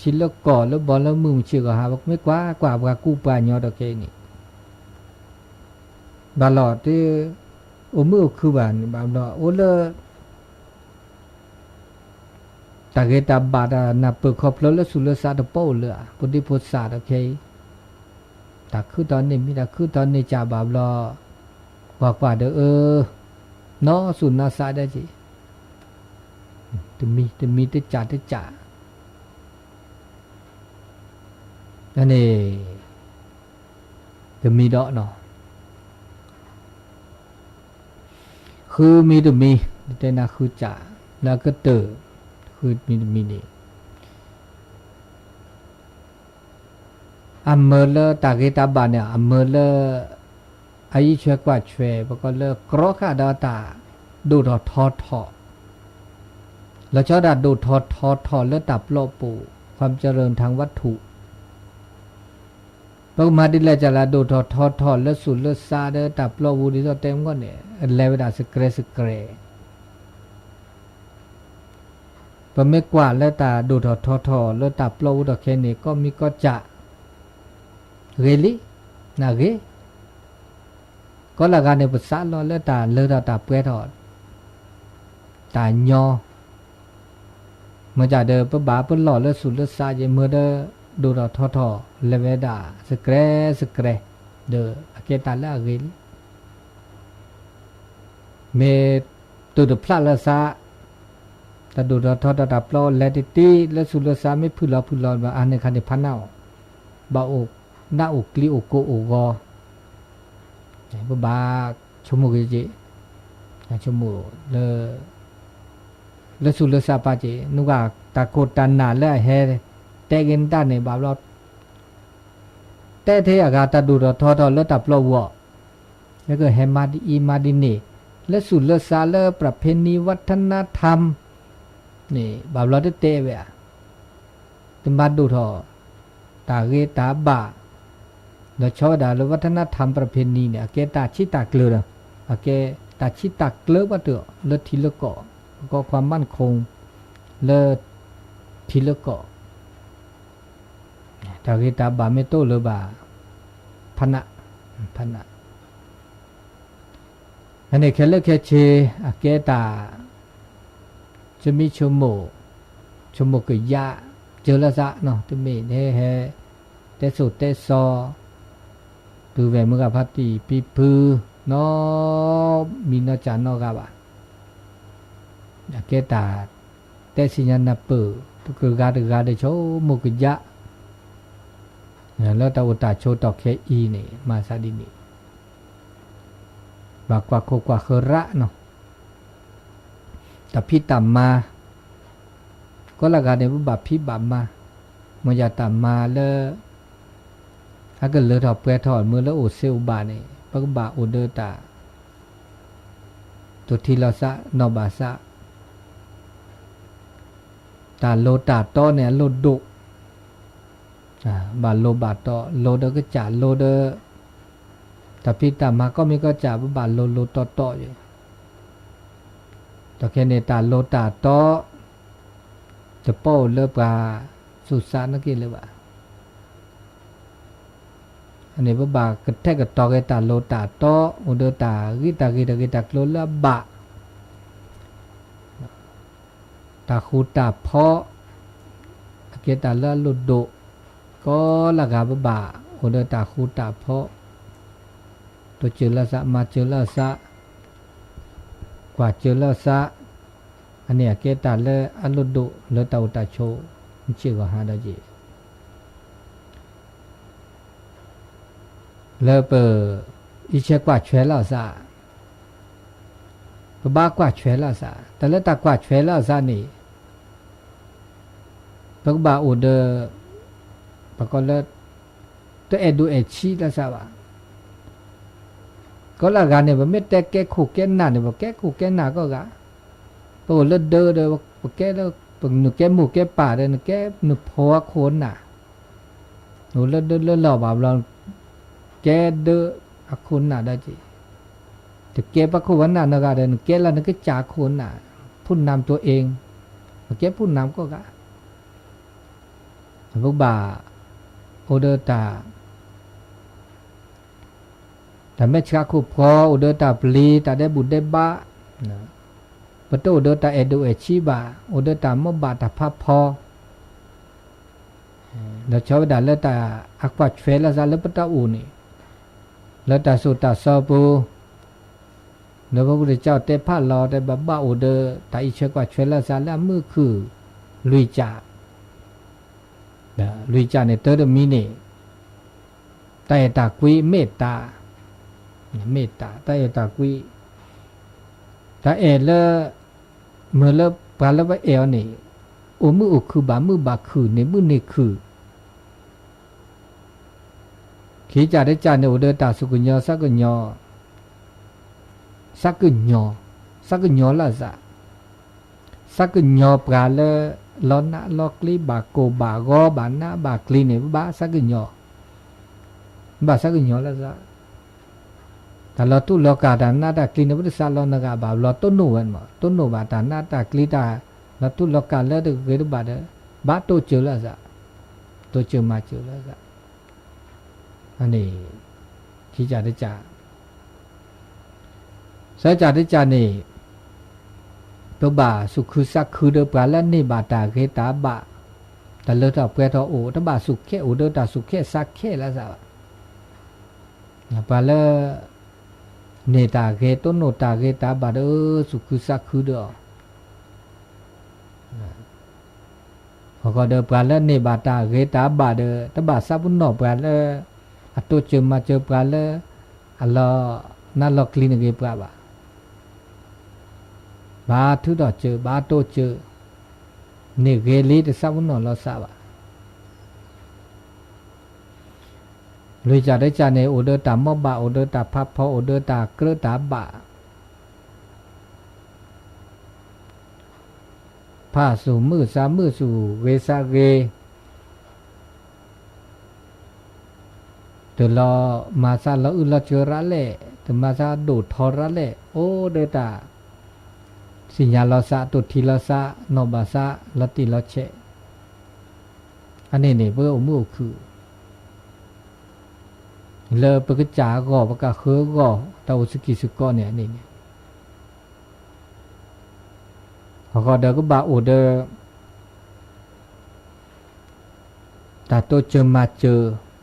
ထံလၢကီၢ်လၢဘီလၢမုၢ်မုၢ်ဆ့ၣ်ဂီၤဟါ ပမ့ၢ်ကွၢ်ကွၢ်ပှၤကူပှၤကညီဒီးခဲအံၤန့ၣ် ဘၣ်လီၤတ့ အိၣ်မုာ်အိၣ်ခုၣ်ဘၣ်န့ၣ် ဘၣ်ဘျီအိၣ်လၢ တၢ်ဂ့ၤတၢ်ဘၣ်တၢ်နၢ်ပၢၢ်ခီဖျိလၢသူၣ်လၢသးတပီၢ်အိၣ်လၢၤဧါ, ဖိဒံဖိသၣ်ဒီးခဲအံၤ တၢ်ခုၣ်ထီၣ်န့ၢ်မံၤ တၢ်ခုၣ်ထီၣ်န့ၢ်ကၢ်ဘၣ်ဘျီ ကွၢ်ကွၢ်ဒီးအၢ နီၢ်သူၣ်နီၢ်သးဒဲက့ၤ တမံၤတမံၤတကၢ်တကၢ် န့ၣ် တမံၤဒီးနီၤ ဃုမံၤတမံၤ တဲနၤဃုကၢ် လၢအကတၢၢ် ဃုမံၤတမံၤန့ၣ် အမၢလၢတၢ်ဂ့ၤတၢ်ဘၣ်န့ၣ် အမၢလၢ အယံၤဆွဲကွၢ်ဆွဲ ပကိးလၢကြီဃာ်ဒီးတၢ်ဒိၣ်ထီၣ်ထီထီၣ် လီၤဆီဒၣ်ဒိၣ်ထီၣ်ထီထီၣ်လၢတၢ်ပျီပူၤ ความเจริญทางวัตถุ ပကမၤဒ်လဲၣ်ကလဲၣ် ဒိၣ်ထီၣ်ထီထီၣ်လၢသူၣ်လၢသးဒီးတၢ်ပျီပူၤဒ်သိးတဲမ့ၢ်န့ၣ် လဲၤဝဲဒၣ်စဲးစဲး ပမ့ၢ်ကွၢ်လၢတၢ်ဒိၣ်ထီၣ်ထီထီၣ်လၢတၢ်ပျီပူၤဒီးခဲအံၤန့ၣ် ကိးမံၤကိးကၢ် ဂ့ၤလံ, နဂ့ၤ, ကိးလၢဂၤန့ၣ် ပသးလီၤလၢတၢ်လၢထီၣ်တၢ်ပှဲၤထီၣ် တၢ်ညီ မ့ၢ်ကဒီး ပဘၣ်ပလီၢ်လၢသူၣ်လၢသးယဲ မ့ၢ်ဒီး ဒိၣ်ထီၣ်ထီထီၣ် လဲၤဝဲဒၣ် စဲးစဲး ဒီးအကဲတၢ်လၢအဂ့ၤလံ. မ့ၢ်တုၤတဖျးလၢသး တၢ်ဒိၣ်ထီၣ်ထီထီၣ်တၢ်ပျီလဲၤတ့ၢ်တ့ၢ် လၢသူၣ်လၢသးမ့ၢ်ဖုၣ်လီၤဖုၣ်လီၤဘၣ် အါန့ၣ်ခါန့ၣ်ဖးနးအီၤ, ဘၣ်အိၣ်နးအိၣ်ကျံအိၣ်ကိၢ်အိၣ်ဂီၤ, ပဘၣ်ဆိကမိၣ်က့ၤက့ၤ, ဆိကမိၣ်လၢ လၢသူၣ်လၢသးပာ်က့ၤ နဂၤတၢ်ခိၣ်တၢ်နၢ်လၢအဟဲ တဲက့ၤနတၢ်န့ၣ် ဘၣ်ဘျီ တဲထဲအဂၤတၢ်ဒိၣ်ထီၣ်ထီထီၣ်လၢတၢ်ပျီပူၤအီၤ, လၢကဟဲမၤဒ်အံၤမၤဒ်န့ၣ်, လၢသူၣ်လၢသးလၢ ပြၢဖ့နံ ဝထနထမ် န့ၣ် ဘၣ်ဘျီတတဲဝဲဧါ, တမၤဒိၣ်ထီၣ် တၢ်ဂ့ၤတၢ်ဘၣ်, ဒီးဆီဝဲဒၣ်လၢ ဝထနထမ် ပြၢဖ့နံ န့ၣ် အကဲတၢ်ဆံးတၢ်ကျၢၤဒီး အကဲတၢ်ဆံးတၢ်ကျၢၤဘၣ်တၢ်လၢထံလၢကီၢ်, ကီၢ်ခွါမၢ်ခိၣ် လၢထံလၢကီၢ် တၢ်ဂ့ၤတၢ်ဘၣ်မ့ၢ်တအိၣ်လၢၤဘၣ်, ဖးနး, ဖးနး, အန့ၣ်ခဲလၢာ်ခဲဆ့ အကဲတၢ် ဆိမိၣ်, ဆိကမိၣ်ကယၢ်, စၢၤလၢသးနီၤ တမ့ၢ်ဟဲ တဲစိၤတဲစီၤ ပုၢ်ဝဲၢ်မုၢ်ဂၤဖါတံၢ်ဖံဖု နီမံၤနီၢ်စၢ်နီတဂၤဘၣ်. အကဲတၢ် တဲဆ့ၣ်ညါနၢ်ပၢၢ် ပကဂၤတဂၤဒီးဆိမိၣ်ကယၢ် လၢတၢ်အိၣ်တၢ်ဆိးတီၢ်ခဲအံၤန့ၣ် မၤသးဒ်န့ၣ် ဘၣ်ကွၢ်ခိၣ်ကွၢ်ဃၢၤရၣ်နီၤ, တၢ်ဖံးတၢ်မၤ ကိးလၢဂၤန့ၣ် ပဘၣ်ဖံးဘၣ်မၤ, မ်ယတၢ်မၤလၢ အကလၢထီၣ်ပှဲၤထီၣ်မ့ၢ်လၢအိၣ်စ့အိၣ်ဘၣ်န့ၣ် ပကဘၣ်အိၣ်ဒီးတၢ် တိၢ်ထံလီၤသး နီၢ်ဘၣ်သး တၢ်လိၤတၢ်တီန့ၣ်အလိၣ်ဒိၣ်, ဘၣ်လိၤဘၣ်တီ လိၤဒီးကစၢ်လိၤဒီး တၢ်ဖံးတၢ်မၤကိးမံၤကိးကစၢ် ပဘၣ်လိၤလိၤတီတီ, ဒီးခဲန့ၣ်တၢ်လိၤတၢ်တီ တပိာ်အိၣ်လၢပှၤသူၣ်သးနာ်က့လၢၤဘၣ်. န့ၣ် ပဘၣ်ကထဲကတီၤက့ၤတၢ်လိၤတၢ်တီ အိၣ်ဒီးတၢ်ဂ့ၤတၢ်ဂ့ၤတၢ်ဂ့ၤတၢ်ကျိၤလၢအဘၣ် တၢ်ဃူတၢ်ဖိး အကဲတၢ်လၢအလိၣ်ဒိၣ်, ကိးလၢဂၤပဘၣ်အိၣ်ဒီးတၢ်ဃူတၢ်ဖိး, တိစၢၤလၢသး မၤစၢၤလၢသး, ကွၢ်စၢၤလၢသး, အန့ၣ်အကဲတၢ်လၢအလိၣ်ဒိၣ်လၢတၢ်အိၣ်တၢ်ဆိး မုၢ်ဆ့ၣ်ဂီၤဟါဒီးက့ၤ လၢပ အံးဆဲကွၢ်ဆွဲလၢအသး, ပဘၣ်ကွၢ်ဆွဲလၢအသး, တၢ်လၢတၢ်ကွၢ်ဆွဲလၢအသးန့ၣ် ပကဘၣ်အိၣ်ဒီး ပကိးလၢ တအဲၣ်ဒိးအဲၣ်ဆံးလၢသးဘၣ်. ကိးလၢအဂၤန့ၣ် ပမ့ၢ်တဲကဲခိၣ်ကဲနၢ်န့ၣ် ပကဲခိၣ်ကဲနၢ်ကိးဂၤ, ပအိၣ်လၢဒၢဒီး ပကဲလၢ နကဲမိၢ်ကဲပၢ်ဒီး နကဲနဖိအခိၣ်အနၢ်, အိၣ်လၢဒၢလၢလီၢ်ဘၣ်ဘျီ ကဲဒၢအခိၣ်နၢ်ဒီးက့ၤ, တကဲပှၤခိၣ်ပှၤနၢ်နီတဂၤဒီး နကဲလၢနကစၢ်အခိၣ်အနၢ်, ဖူၣ်နၢ်တအိၣ်အ့ၣ်, ပကဲဖူၣ်နၢ်ကိးဂၤ ပဘၣ် အိၣ်ဒီးတၢ် တၢ်မဲာ်ဆှးခိၣ်ဖီ, အိၣ်ဒီးတၢ်ပျံၤ တၢ်ဒဲးဘူၣ်ဒဲးဘး, ပတအိၣ်ဒီးတၢ်အဲၣ်ဒိးအဲၣ်ဆံးဘၣ်, အိၣ်ဒီးတၢ်မိၣ်ဘၣ်တၢ်ဖးဖီ, ဒီးဆီဝဲဒၣ်လၢတၢ်အကွၢ်ဆွဲလၢသးလၢပတၢ်အိၣ်န့ၣ်, လၢတၢ်သိၣ်တၢ်သီပူၤ လၢပပုၢ်တကၠီတဲဖးလီၤ တဲဘၣ်ဘၣ်အိၣ်ဒီး တၢ်အံးဆဲကွၢ်ဆွဲလၢသးလၢအမုၢ်ခုၣ် လွံၢ်ကၠး, လွံၢ်ကၠးန့ၣ် တၢ်တမံၤန့ၣ် တၢ်အဲၣ်တၢ်ကွံ မ့ၢ်တၢ်, မ့ၢ်တၢ် တၢ်အဲၣ်တၢ်ကွံ, တၢ်အဲၣ်လၢ မ့ၢ်လၢပှၤလၢပအဲၣ်အီၤန့ၣ် အိၣ်မုာ်အိၣ်ခုၣ် ဘၣ်မုာ်ဘၣ်ခုၣ် န့ၢ်မုာ်န့ၢ်ခုၣ် ခံကၠးတကၠးန့ၣ် အိၣ်ဒီးတၢ်သူၣ်ကညီၤသးကညီၤ, သးကညီၤ, သးကညီၤလၢအသး, သးကညီၤပှၤလၢ လီၤနးလီၤကျံ ဘၣ်ကိၢ်ဘၣ်ဂီၤ ဘၣ်နးဘၣ်ကျံၤန့ၣ် ပဘၣ်သးကညီၤ, ဘၣ်သးကညီၤလၢအသး, တၢ်လီၤတူၢ်လီၤကာ် တၢ်နးတၢ်ကျံၤန့ၣ် ပတသးလီၤနဂၤဘၣ် လီၤတိၢ်နီၣ်ဝဲမး တိၢ်နီၣ်ဘၣ်တၢ်နးတၢ်ကျံၤ တၢ်လီၤတူၢ်လီၤကာ်လၢတဂ့ၤတဘၣ်ဒီး ဘၣ်တိစၢၤလၢအသး, တိစၢၤမၤစၢၤလၢအသး, အန့ၣ် ခံကၠးတကၠး သၢကၠးတကၠးန့ၣ် ပဘၣ်သူၣ်ခုသးခုဒီးပှၤလၢန့ၢ်ဘၣ်တၢ်ဂ့ၤတၢ်ဘၣ်, တၢ်လၢထီၣ်ပှဲၤထီၣ်အိၣ် တဘၣ်သူၣ်ခဲအိၣ်ဒီးတၢ်သူၣ်ခဲသးခဲလၢအသးဘၣ်, ပှၤလၢ န့ၢ်တၢ်ဂ့ၤ တိၢ်နီၣ်တၢ်ဂ့ၤတၢ်ဘၣ်ဒီး သူၣ်ခုသးခုဒီးအီၤ, အဃိဒီးပှၤလၢန့ၢ်ဘၣ်တၢ်ဂ့ၤတၢ်ဘၣ်ဒီး တဘၣ်သးပနီၣ်ပှၤလၢ အတိစၢၤမၤစၢၤပှၤလၢ အလီၤနါလီၤကျံၤန့ၣ်ဂ့ၤပှၤဘၣ်. ဘၣ်ထုးထီၣ်စၢၤ ဘၣ်တိစၢၤ န့ၢ်ဂ့ၤလံ တသးပနီၣ်လီၤသးဘၣ်. လွံၢ်ကၠၢ်တကၠၢ်န့ၣ် အိၣ်ဒီးတၢ်မီဘၣ် အိၣ်ဒီးတၢ်ဖးဖီ အိၣ်ဒီးတၢ်ကြၢးတၢ်ဘၣ် ဖးစူၢ်မုၢ်သးမုၢ်စူၢ် ဂ့ၤသးဂ့ၤ တလီၤမၤသးလီၤအုၣ်လီၤစၢၤရးလဲၣ်, တမၤသးဒိၣ်ထီၣ်ရးလဲၣ်, အိၣ်ဒီးတၢ်သ့ၣ်ညါလီၤသး, တိၢ်ထံလီၤသး, နီၣ်ဘၣ်သး, လီၤတံၢ်လီၤဆဲး, အန့ၣ်န့ၣ် ပအိၣ်မုာ်အိၣ်ခုၣ် လၢပကစၢ်အဂီၢ် ပကဃၢၤအဂီၢ် တၢ်အိၣ်စကံၢ်စကီးန့ၣ် အန့ၣ်န့ၣ် အဃိဒီးကဘၣ်အိၣ်ဒီး တၢ်တိစၢၤမၤစၢၤ, တၢ်တိစၢၤမၤစၢ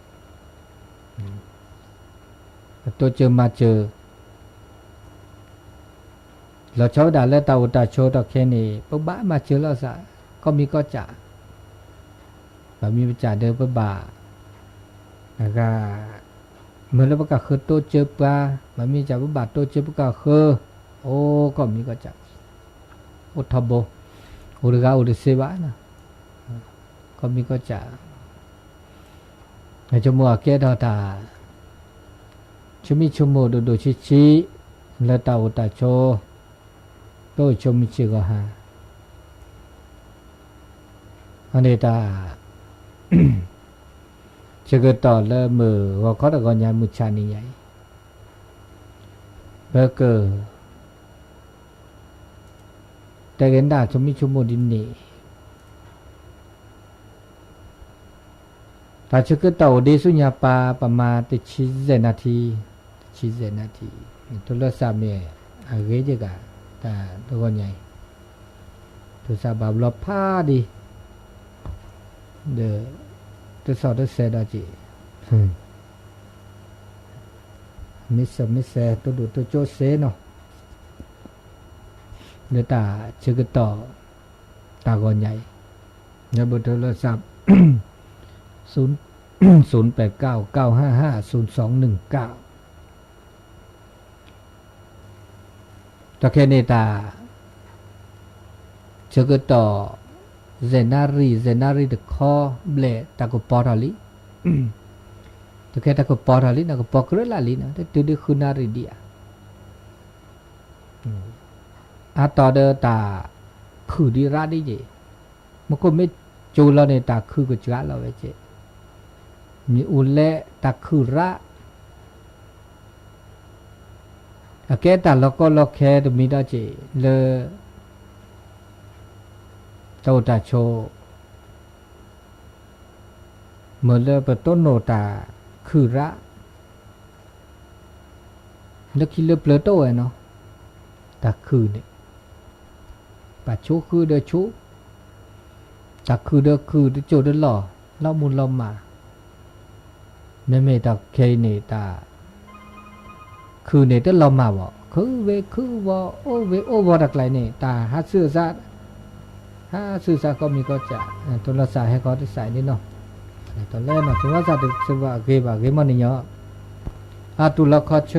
ၤ, လီၤဆီဝဲဒၣ်လၢတၢ်အိၣ်တၢ်ဆိးထီၣ်ခဲအံၤန့ၣ် ပဘၣ်မၤစၢၤလိာ်သး ကိးမံၤကိးကၢ်, ဘၣ်မ့ၢ်ပစၢ်ဒီးပဘၣ် အဂၤ မ့ၢ်လၢပကဃၢၤတိစၢၤပှၤ, ဘၣ်မ့ၢ်စၢ်ပဘၣ်တိစၢၤပကဃၢၤ, အိၣ်ကိးမံၤကိးကၢ်, အိၣ်ထီဘိ, အိၣ်တဂၤအိၣ်တသ့ဘၣ်, ကိးမံၤကိးကၢ်, ဆိကမိၣ်အကဲထီၣ်တၢ် ဆိမိၣ်ဆိကမိၣ်ဒိၣ်ဒိၣ်ဆံးဆံး လၢတၢ်အိၣ်တၢ်ဆိး, ပအိၣ်ဆိမိၣ်ဆံးဂီၤဟါ, အန့ၣ်တၢ် ဆၢကတီၢ်လၢမုၢ်ဂီၤခီတဂီၤညါ မုၢ်ဆါနံၤညါအံၤ, ပက တဲက့ၤဒၣ်ဆိမိၣ်ဆိကမိၣ်ဒ်န့ၣ်, တၢ်ဆၢကတီၢ်အိၣ်ဒံးဆူညါပၢ် ပမၤတဆံယဲၢ်နၣ်ထံ, တဆံယဲၢ်နၣ်ထံ, ထိလၢသးမ့ၢ် အဂ့ၤယဲၢ်ဂၤ တၢ်တဂီၤညါအံၤ, ထိလၢသးဘၣ်ဘျီဖးဒံး, ဒီး တသီၣ်တစဲးဒီးက့ၤ မ့ၢ်စၢၤမ့ၢ်စဲး တဒိၣ်တကၠိစ့နီၤ, လၢတၢ်ဆၢကတီၢ် တၢ်ဂီၤညါအံၤ, လၢဘၢၣ်ထိလၢသး သုန ပၢၢ်ကၠၢ် ကၠၢ် ဟၣ် ဟၣ် သုန သွင် ၼိုင်ၣ် ကၠၢ် တခဲန့ၣ်တၢ် ဆၢကတီၢ် ယဲၢ်နၣ်ရံၣ် ယဲၢ်နၣ်ရံၣ်တခီဘျဲၣ် တၢ်ကပီၤထီၣ်လံ, တခဲတၢ်ကပီၤထီၣ်လံ နကပီၤကြၢးလၢ်လံနီၤ တတုၤဒ်ဃုနၣ်ရံၣ်ဒံးဧါ, အါတီၤဒီးတၢ်ခုၣ်ဒံးရးဒံးယ့ၣ်, မူခိၣ်မ့ၢ်ကၠိလီၤန့ၣ် တၢ်ခုၣ်ကစှၤလီၤဝဲက့ၢ်, မ့ၣ်အူလဲ တၢ်ခုၣ်ရး အကဲတၢ်လီၤကီလီၤခဲတမံၤဒီးက့ၢ် လၢ တၢ်အိၣ်တၢ်ဆိး မ့ၢ်လၢပတိၢ်နီၣ်တၢ်ခုၣ်ရး လၢခံလၢပျၢၤတအိၣ်ဝဲနီၤ, တၢ်ခုၣ်န့ၣ် ပှၤဆိဃုာ်ဒီးဆိ, တၢ်ခုၣ်ဒီးခုၣ် တစိၢ်တလီၢ် လီၤမုၢ်လီၤမၢ်, မ့မ့ၢ်တၢ်ခဲအံၤန့ၣ် တၢ် ခုၣ်န့ၣ်တလီၤမၢ်ဘၣ်, ခုၣ်ဝ့ခုၣ်ဝီ အိၣ်ဝ့အိၣ်ဝီတၢ်ကျဲန့ၣ် တၢ်ဟးဆူၣ်သး ဟးဆူၣ်သးကိးမံၤကိးကၢ်, ထိလၢသးဟဲခီတစဲးန့ၣ်နီၤ, တလဲနီၤ ထိလၢသးတစဲးဘၣ်အဂ့ၤဘၣ်ဂ့ၤမီၢ်န့ၣ်ညီ, အတူၢ်လီၤခီဆ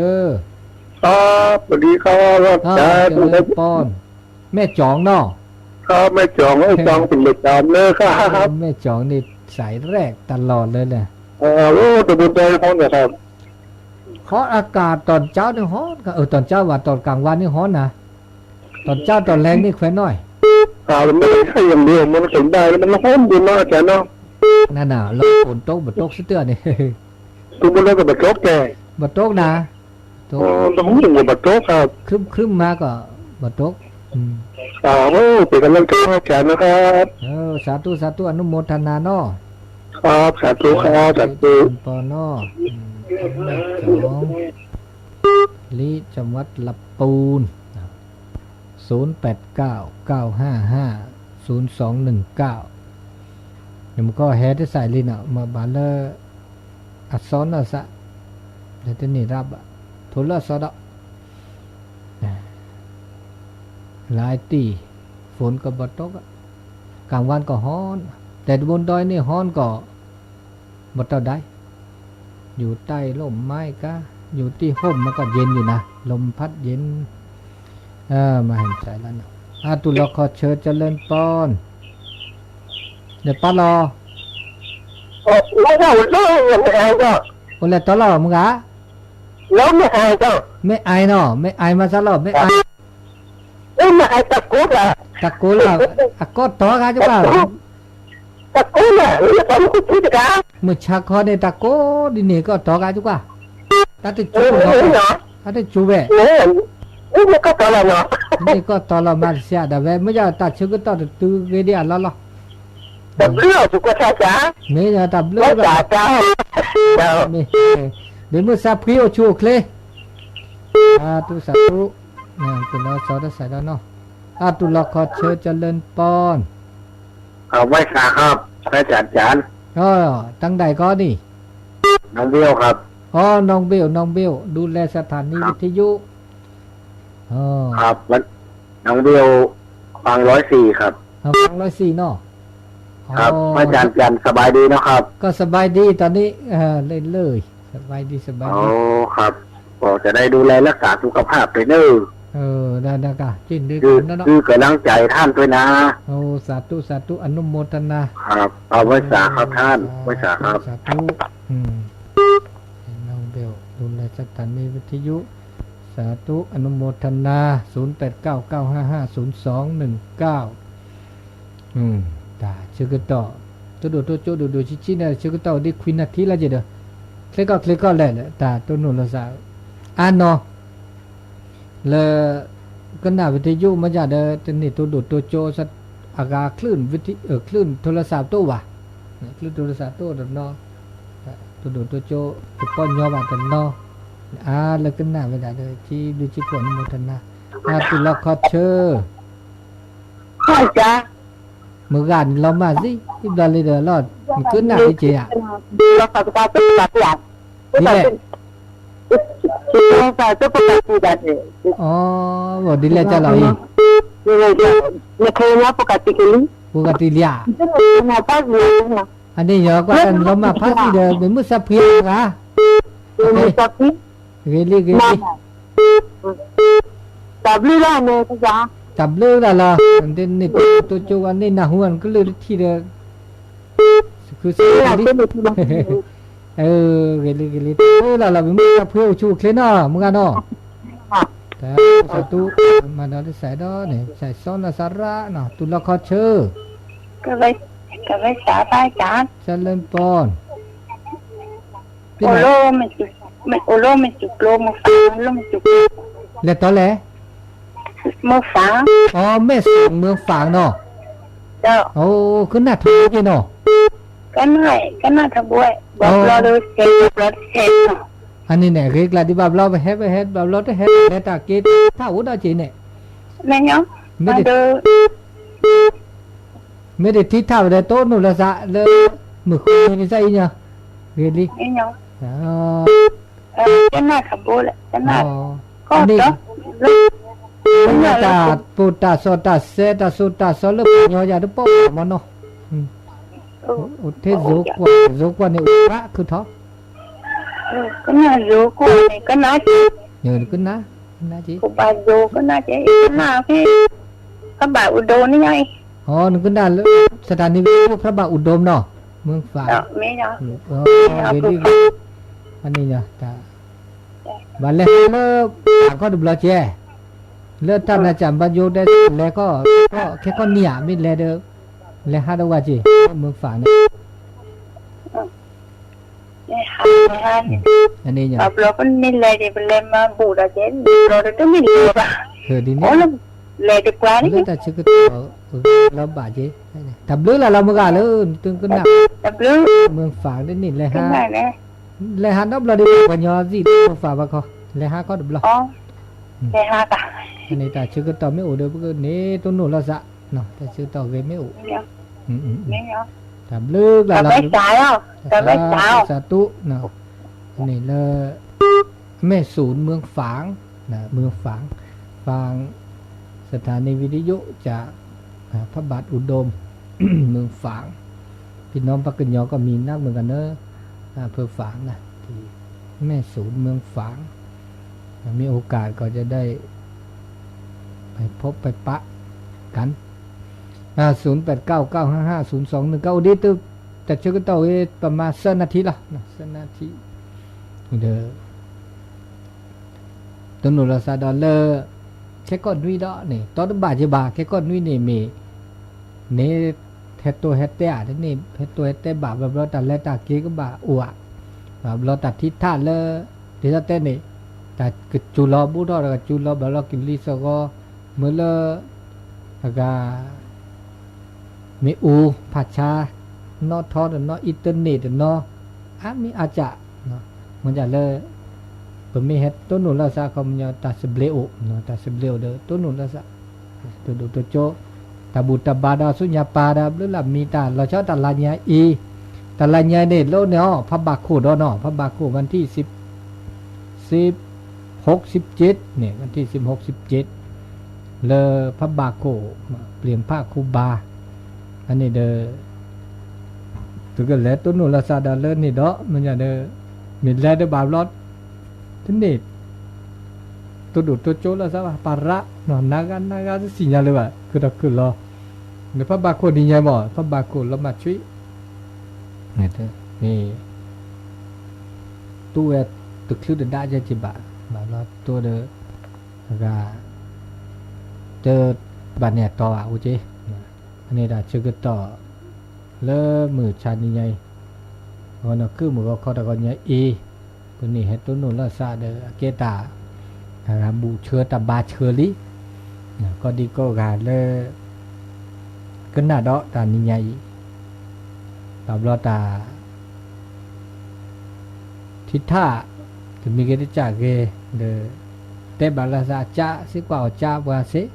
ၢ, สวัสดีครับ ကၠီလၢပီ, မဲၢ်ကၠီနီၤ, ครับ แม่จ๋อง เอ้ย จ๋อง เป็นประจำเลยครับ မဲၢ်ကၠီန့ၣ် စဲးရဲၣ်တလီၢ်လၢလဲၣ်, โอ้ ตำบลใดฮ้อนเหรอครับ ဟီၣ်အကၢ် ตอนเช้า န့ၣ်ဟီၣ်, เออ ตอนเช้า ဝဲ ตอนกลางวัน န့ၣ်ဟီၣ်နၤ, ตอนเช้า ตอนแลง န့ၣ်ခွဲးနီၣ်, อ่า มันไม่ได้แค่อย่างเดียว มันสนได้แล้วมันร้อนด้วยนะอาจารย์เนาะ နၤနၤ လီၤ ฝนตก ဘၣ်တိၢ်စတၢၢ်န့ၣ် သူမလဲကဘၣ်တိၢ်ကဲ, ဘၣ်တိၢ်နၤ, တိၢ် อ๋อ ต้องหูกว่าบาโต๊ะครับ ครึ้มๆ มาก็ บาโต๊ะ อืม อ่า โอ้ เป็นกำลังใจให้อาจารย์นะครับ เออ สาธุ สาธุ อนุโมทนาเนาะ ครับ สาธุครับ สาธุ เจริญพรเนาะ อืม แม่จ๋อง ที่จังหวัดลำพูน ศูนย์แปดเก้า เก้าห้าห้า ศูนย์สองหนึ่งเก้า နမ့ၢ်ကီၢ်ဟဲတစဲးလံနီၤ မ့ၢ်ဘၣ်လၢ အစီနီၢ်သး လၢတန့ၢ်ရၣ်ဘၣ် ထိလၢအစီဒီး လါအတံၢ် ฝนก็บ่ตก กลางวันก็ฮ้อน แต่ตำบลดอยนี่ฮ้อนก็บ่เท่าใด อยู่ใต้ร่มไม้กะ อยู่ที่ห่มมันก็เย็นอยู่นะ ลมพัดเย็น เออ มาเห็นใจแล้วเนาะ อ่ะ ตุลอคอเชิญเจริญปอน เดี๋ยวป้ารอ โอ้ โอ้ โอ้ โอ้ โอ้ โอ้ လဲၤတီလီၤ မုၢ်ဂၤ မ့ၢ်အံၤနီၤ မ့ၢ်အံၤမၤစၢ်လီၤ မ့ၢ်အံၤ တၢ်ကိးလၢ အကီၢ်တီဂၤကဘၣ် မုၢ်ဆါခီန့ၣ် တၢ်ကိးဒ်န့ၣ် ကီၢ်တီဂၤကဘၣ် တၢ်တကၠိဘၣ် တၢ်တကၠိဘၣ် မ့ၢ်ကီၢ်တီလီၤနီၤ မ့ၢ်ကီၢ်တီလီၤ မၤတစဲးဒၣ်ဝဲ မ့ၢ်ယတၢ်ဆၢကတီၢ်တတုၤဂ့ၤဒ်အလီၢ်လီၤ တဘျုးအီၤ သူကွၢ်ဆၣ်စၢ် မ့ၢ်ယတၢ်ဘျုးဘၣ် မ့ၢ် ဒုးမုၢ်စၢ်ဖှံအိၣ်ဆူၣ်အိၣ်ချ့ สาธุ สาธุ ตุลอคอเชิญเจริญปอน ไหว้สาครับ พระอาจารย์จ๋ารย์ อ๋อ ตั้งใดก็นี่ น้องเบลครับ อ๋อ น้องเบล น้องเบล ดูแลสถานีวิทยุ อ๋อ ครับ น้องเบล ฟังร้อยสี่ครับ อ๋อ ฟังร้อยสี่เนาะ ครับ อ๋อ พระอาจารย์จ๋ารย์สบายดีเนาะครับ ก็สบายดีตอนนี้ เออ เรื่อยๆ สบายดี สบายดี อ๋อ ครับ ก็จะได้ดูแลรักษาสุขภาพไปเนอะ เออ ได้ ได้ ค่ะ เช่นเดียวกันนะเนาะ คือกำลังใจท่านด้วยนะ โอ้ สาธุ สาธุ อนุโมทนา ครับ เอาไหว้สาครับท่าน ไหว้สาครับ สาธุ อืม น้องเบล ดูแลสถานีวิทยุ สาธุ อนุโมทนา ศูนย์แปดเก้า เก้าห้าห้า ศูนย์สองหนึ่งเก้า တၢ်ဆၢကတီၢ် တိၢ်ဒိၣ်တိၢ်ကၠိဒိၣ်ဒိၣ်ဆံးဆံးန့ၣ် ဆၢကတီၢ်ဒ်ခွံနၣ်ထံလၢက့ၤဒီး ချ့ကီၢ်ချ့ကီၢ်လဲၣ် တၢ်တိၢ်နီၣ်လီၤစး အါနီၤ လၢ ကနၣ်ဝံၤတယိၣ်မ့ၢ်ယၤဒီး တန့ၢ်တိၢ်ဒိၣ်တိၢ်ကၠိ အဂၤ คลื่นวิทยุ เอ่อ คลื่นโทรศัพท์ တအိၣ်ဘၣ် คลื่นโทรศัพท์ တအိၣ်တနီၤ တိၢ်ဒိၣ်တိၢ်ကၠိ တပီၢ်ညီဘၣ်တနီၤ အါလၢကနၣ်ဝဲဒၣ်ဒီး ထံဘျုးထံဖှိၣ် อนุโมทนา အါ တုၤလီၤခီဆၢ မုၢ်ဂၤန့ၣ်လီၤမၢ်စံး ဘျီလံဒီးလီၤ နကနၣ်ဒ်က့ၤဧါ ဒ်လဲၣ် အီ ဒ်လဲၣ်ကလီၤအံၤ ပကတံၢ်လံဧါ အန့ၣ်ယကွၢ်တၢ်နလီၤမၢ်ဖးစံးဒီး မ့ၢ်မုၢ်စၢ်ဖှံအဂၤ ဂ့ၤလံ ဂ့ၤလံ တၢ်ဘျုးလၢ်လီၤ န့ၣ်တိၢ်ကၠိဝဲန့ၣ်နၢ်ဟူအကလုၢ်တထံၣ်ဒီး စခုစလံ ဂ့ၤလံ ဂ့ၤလံ တၢ်ဘျုးလၢ်လီၤ မ့ၢ်မုၢ်စၢ်ဖှံအိၣ်ဆူၣ်အိၣ်ချ့နီၤ မုၢ်ဂၤနီၤ တၢ်စးတူ မၤဒီးတစဲးဒီးန့ၣ် စဲးစီနီၢ်စးရၣ်နီၤ တုၤလီၤခီဆၢ ကဝဲစးဘၣ်က ဆၢလၢပီၢ် အိၣ်လၢမ့ၢ်စူးကျိ မုၢ်ဖး အိၣ်လၢမ့ၢ်စူးကျိ လဲၤတီလဲၣ် မုၢ်ဖး အိ မဲၢ်စူး မုၢ်ဖးနီၤ အိ ကနၣ်ထီဘိက့ၤနီၤ ကနၣ် ကနၣ်ထီဘိ ဘၣ်ဘျီဒီးဆဲး ဘၣ်ဘျီတဆဲးနီၤ အန့ၣ်န့ၣ် ဂ့ၤကျါဒံးဘၣ်ဘျီ ပဟဲပဟဲ ဘၣ်ဘျီတဟဲ လဲၤတၢ်က့ၤထၣ်အိၣ်ဒီးက့ၤန့ၣ် မ့ၢ်တ မ့ၢ်တထံၣ်ထၣ်ဝဲဒၣ်တိၢ်နီၣ်လၢသးလၢ မုၢ်ဃုနံၤန့ၣ်စ့ၢ်အံၤညါ ဂ့ၤလံ ကနၣ်ခဘိလဲၣ် ကနၣ် ကီၢ်ဒီး မ့ၢ်တၢ်ပိာ်တၢ်စီတၢ်ဆဲး တၢ်စိတၢ်စီလၢပှၤကညီယၤတပိာ်ဘၣ်မနီၤ အိၣ်ထဲ ဇိကွၢ် ဇိကွၢ်န့ၣ်အိၣ်ရၣ်ခုၣ်ထီၣ် ကနၣ် ဇိကွၢ်န့ၣ် ကနၣ် ကနၣ် ကနၣ်က့ၤ ကဘၣ် ဇိ ကနၣ်က့ၤ ကနၣ်ဖဲ พระบาทอุดม န့ၣ်ညါအံၤ အိ နကနၣ်လၢ สถานีวิทยุ พระบาทอุดม နီၤ မုၢ်ဖး မ့ၢ် ဂ့ၤဒ် အန့ၣ်ညါ တၢ် ဘၣ်လဲၤဟးလၢ ပၢ်ခီၣ်တဘျီကဲ လၢတၢ်နၤစၢ်ဘါယိတဲ လဲၤခီၣ် ခဲခီၣ်နံၣ်ဧါ မ့ၢ်လဲၤဒီး လဲၤဟးဒီးဝဲက့ၤ မုၢ်ဖးန့ၣ် အန့ၣ်ညါ ဘၣ်ဘျီပမ့ၢ်လဲၤဒီး ပလဲၤမၤဘူၣ်ဒီးကဲ ဘျီဒီးတမ့ၢ်လဲၤဘၣ် ဟၢဒ်န့ၣ် လဲၤတပှၤန့ၣ် လၢတၢ်ဆၢကတီၢ် လီၤဘၣ်က့ၤ တၢ်ဘျုးလၢ်လီၤမုၢ်ဂၤလၢ နကနၣ် တၢ်ဘျုး မုၢ်ဖးဒ်န့ၣ် လဲၤဟး လဲၤဟးနီတဘျီဒ် ပှၤကညီစံးလၢမုၢ်ဖးဘၣ်ခီ လဲၤဟးခီၣ်တဘျီ လဲၤဟးက အန့ၣ်တၢ်ဆၢကတီၢ်မ့ၢ်အိၣ်ဒီး ပကန့ၢ်တိၢ်နီၣ်လီၤစး တၢ်ဆၢကတီၢ်ဂ့ၤမ့ၢ်အိၣ် တၢ်ဘျုးလၢ်လီၤ တၢ်ဘျုး စးတူ န့ၣ်လၢ แม่สน เมืองฝาง นะ เมืองฝาง ฟัง สถานีวิทยุจาก อ่า พระบาทอุดม เมืองฝาง พี่น้อง ပှၤကညီ ก็มีนักเหมือนกันเนอะ อำเภอฝางนะ ที่แม่สอด เมืองฝาง มีโอกาสก็จะได้ ไปพบไปปะกัน ศูนย์แปดเก้า เก้าห้าห้า ศูนย์สองหนึ่งเก้า အိၣ်ဒံး တၢ်ဆၢကတီၢ်ဝဲ ประมาณ ဆယ့်နာရီလီၤ ဆယ့်နာရီ ဒီး တိၢ်နီၣ်လီၤသးဒီးလၢ ခဲကီၢ်နွံဒီးန့ၣ် တီတဘၣ်က့ၤဘၣ် ခဲကီၢ်နွံန့ၣ်မ့ၢ် န့ၣ် ဟဲတိၢ်ဟဲတဲဧါ တန့ၢ် ဟဲတိၢ်ဟဲတဲဘၣ် ဘျီဘျီတၢ်လဲၤတၢ်က့ၤကဘၣ်အိၣ်ဧါ ဘျီတၢ်ထံထၣ်လၢ ဒ်သိးတဲန့ၣ် တၢ်ကစူၤလီၤဘူးထီၣ်ဒီးကစူၤလီၤ ဘျီဘျီကလံၤသဂီၤ မ့ၢ်လၢ အဂၤ မ့ၣ်အူ ဖးဆါ နီၣ်ထီတနီၤ အံၣ်တၢ်နံၣ်တနီၤ အါမံၤအါစှၤ မ့ၢ်ဒၣ်လၢ ပမ့ၢ်ဟဲတိၢ်နီၣ်လီၤသး ခီပညီ တၢ်သဘျ့အိၣ် တၢ်သဘျ့အိၣ်ဒီး တိၢ်နီၣ်လီၤသး တိၢ်ဒိၣ်တိၢ်ကၠိ တၢ်ဘူၣ်တၢ်ဘါဒီးဆူညါပၢ်ဒီး ဘျုးလၢမံၤတၢ်လီၤဆီတၢ်လါညါအံၤ တၢ်လါညါန့ၣ် လၢန့ၣ်အီၤ ဖးဘၣ်ခိၣ်ဒီးနီၤ ဖးဘၣ်ခိၣ် วันที่ สิบ สิบหก สิบเจ็ดန့ၣ် วันที่ สิบหก สิบเจ็ด လၢဖးဘၣ်ခိၣ် ပျ့ၤဖးခိၣ်ဘါ အန့ၣ်ဒီး သုကလဲၤတိၢ်နီၣ်လီၤသးဒီးလၢန့ၣ်ဒီး မ့ၢ်ညါဒီး မ့ၢ်လဲၤဒီးဘၣ်ဘျီ တန့ၢ် တိၢ်ဒိၣ်တိၢ်ကၠိလီၤသးဘၣ် ပှၤရး နဂၤနဂၤတသ့ၣ်ညါလၢၤဘၣ် ခုၣ်ထီၣ်ခုၣ်လီၤ နဖးဘၣ်ခိၣ်နံၤညါမ့ၢ် ဖးဘၣ်ခိၣ်လီၤမၢ်ဆွံ မ့ၢ် တိၢ်ဝဲတချုးတဒါကဲက့ၤဘၣ် ဘၣ်ဘျီတိၢ်ဒီး အဂၤ တဘၣ်န့ၢ်အတီဘၣ်အိၣ်က့ၤ အန့ၣ်တၢ်ဆၢကတီၢ် လၢမုၢ်ဆါနံၤညါအံၤ ဂီၤနီၢ်ခုၣ်မုၢ်ဂီၤခီတဂီၤညါအံၤ ပန့ၢ်ဟဲတိၢ်နီၣ်လီၤသးဒီး အကဲတၢ် အဂၤဘူၣ်ဆှၢတၢ်ဘါဆှၢလံ ကီၢ်ဒံကီၢ်ဂၤလၢ ကနၣ်ဒီးတၢ်နံၤညါအံၤ ဘၣ်ဘျီတၢ် ထံထၣ် တမံၤဂ့ၤတကးဂ့ၤ ဒီး တဲဘၣ်လၢသးအကါ သံကွၢ်အီၤကါပှၤသ့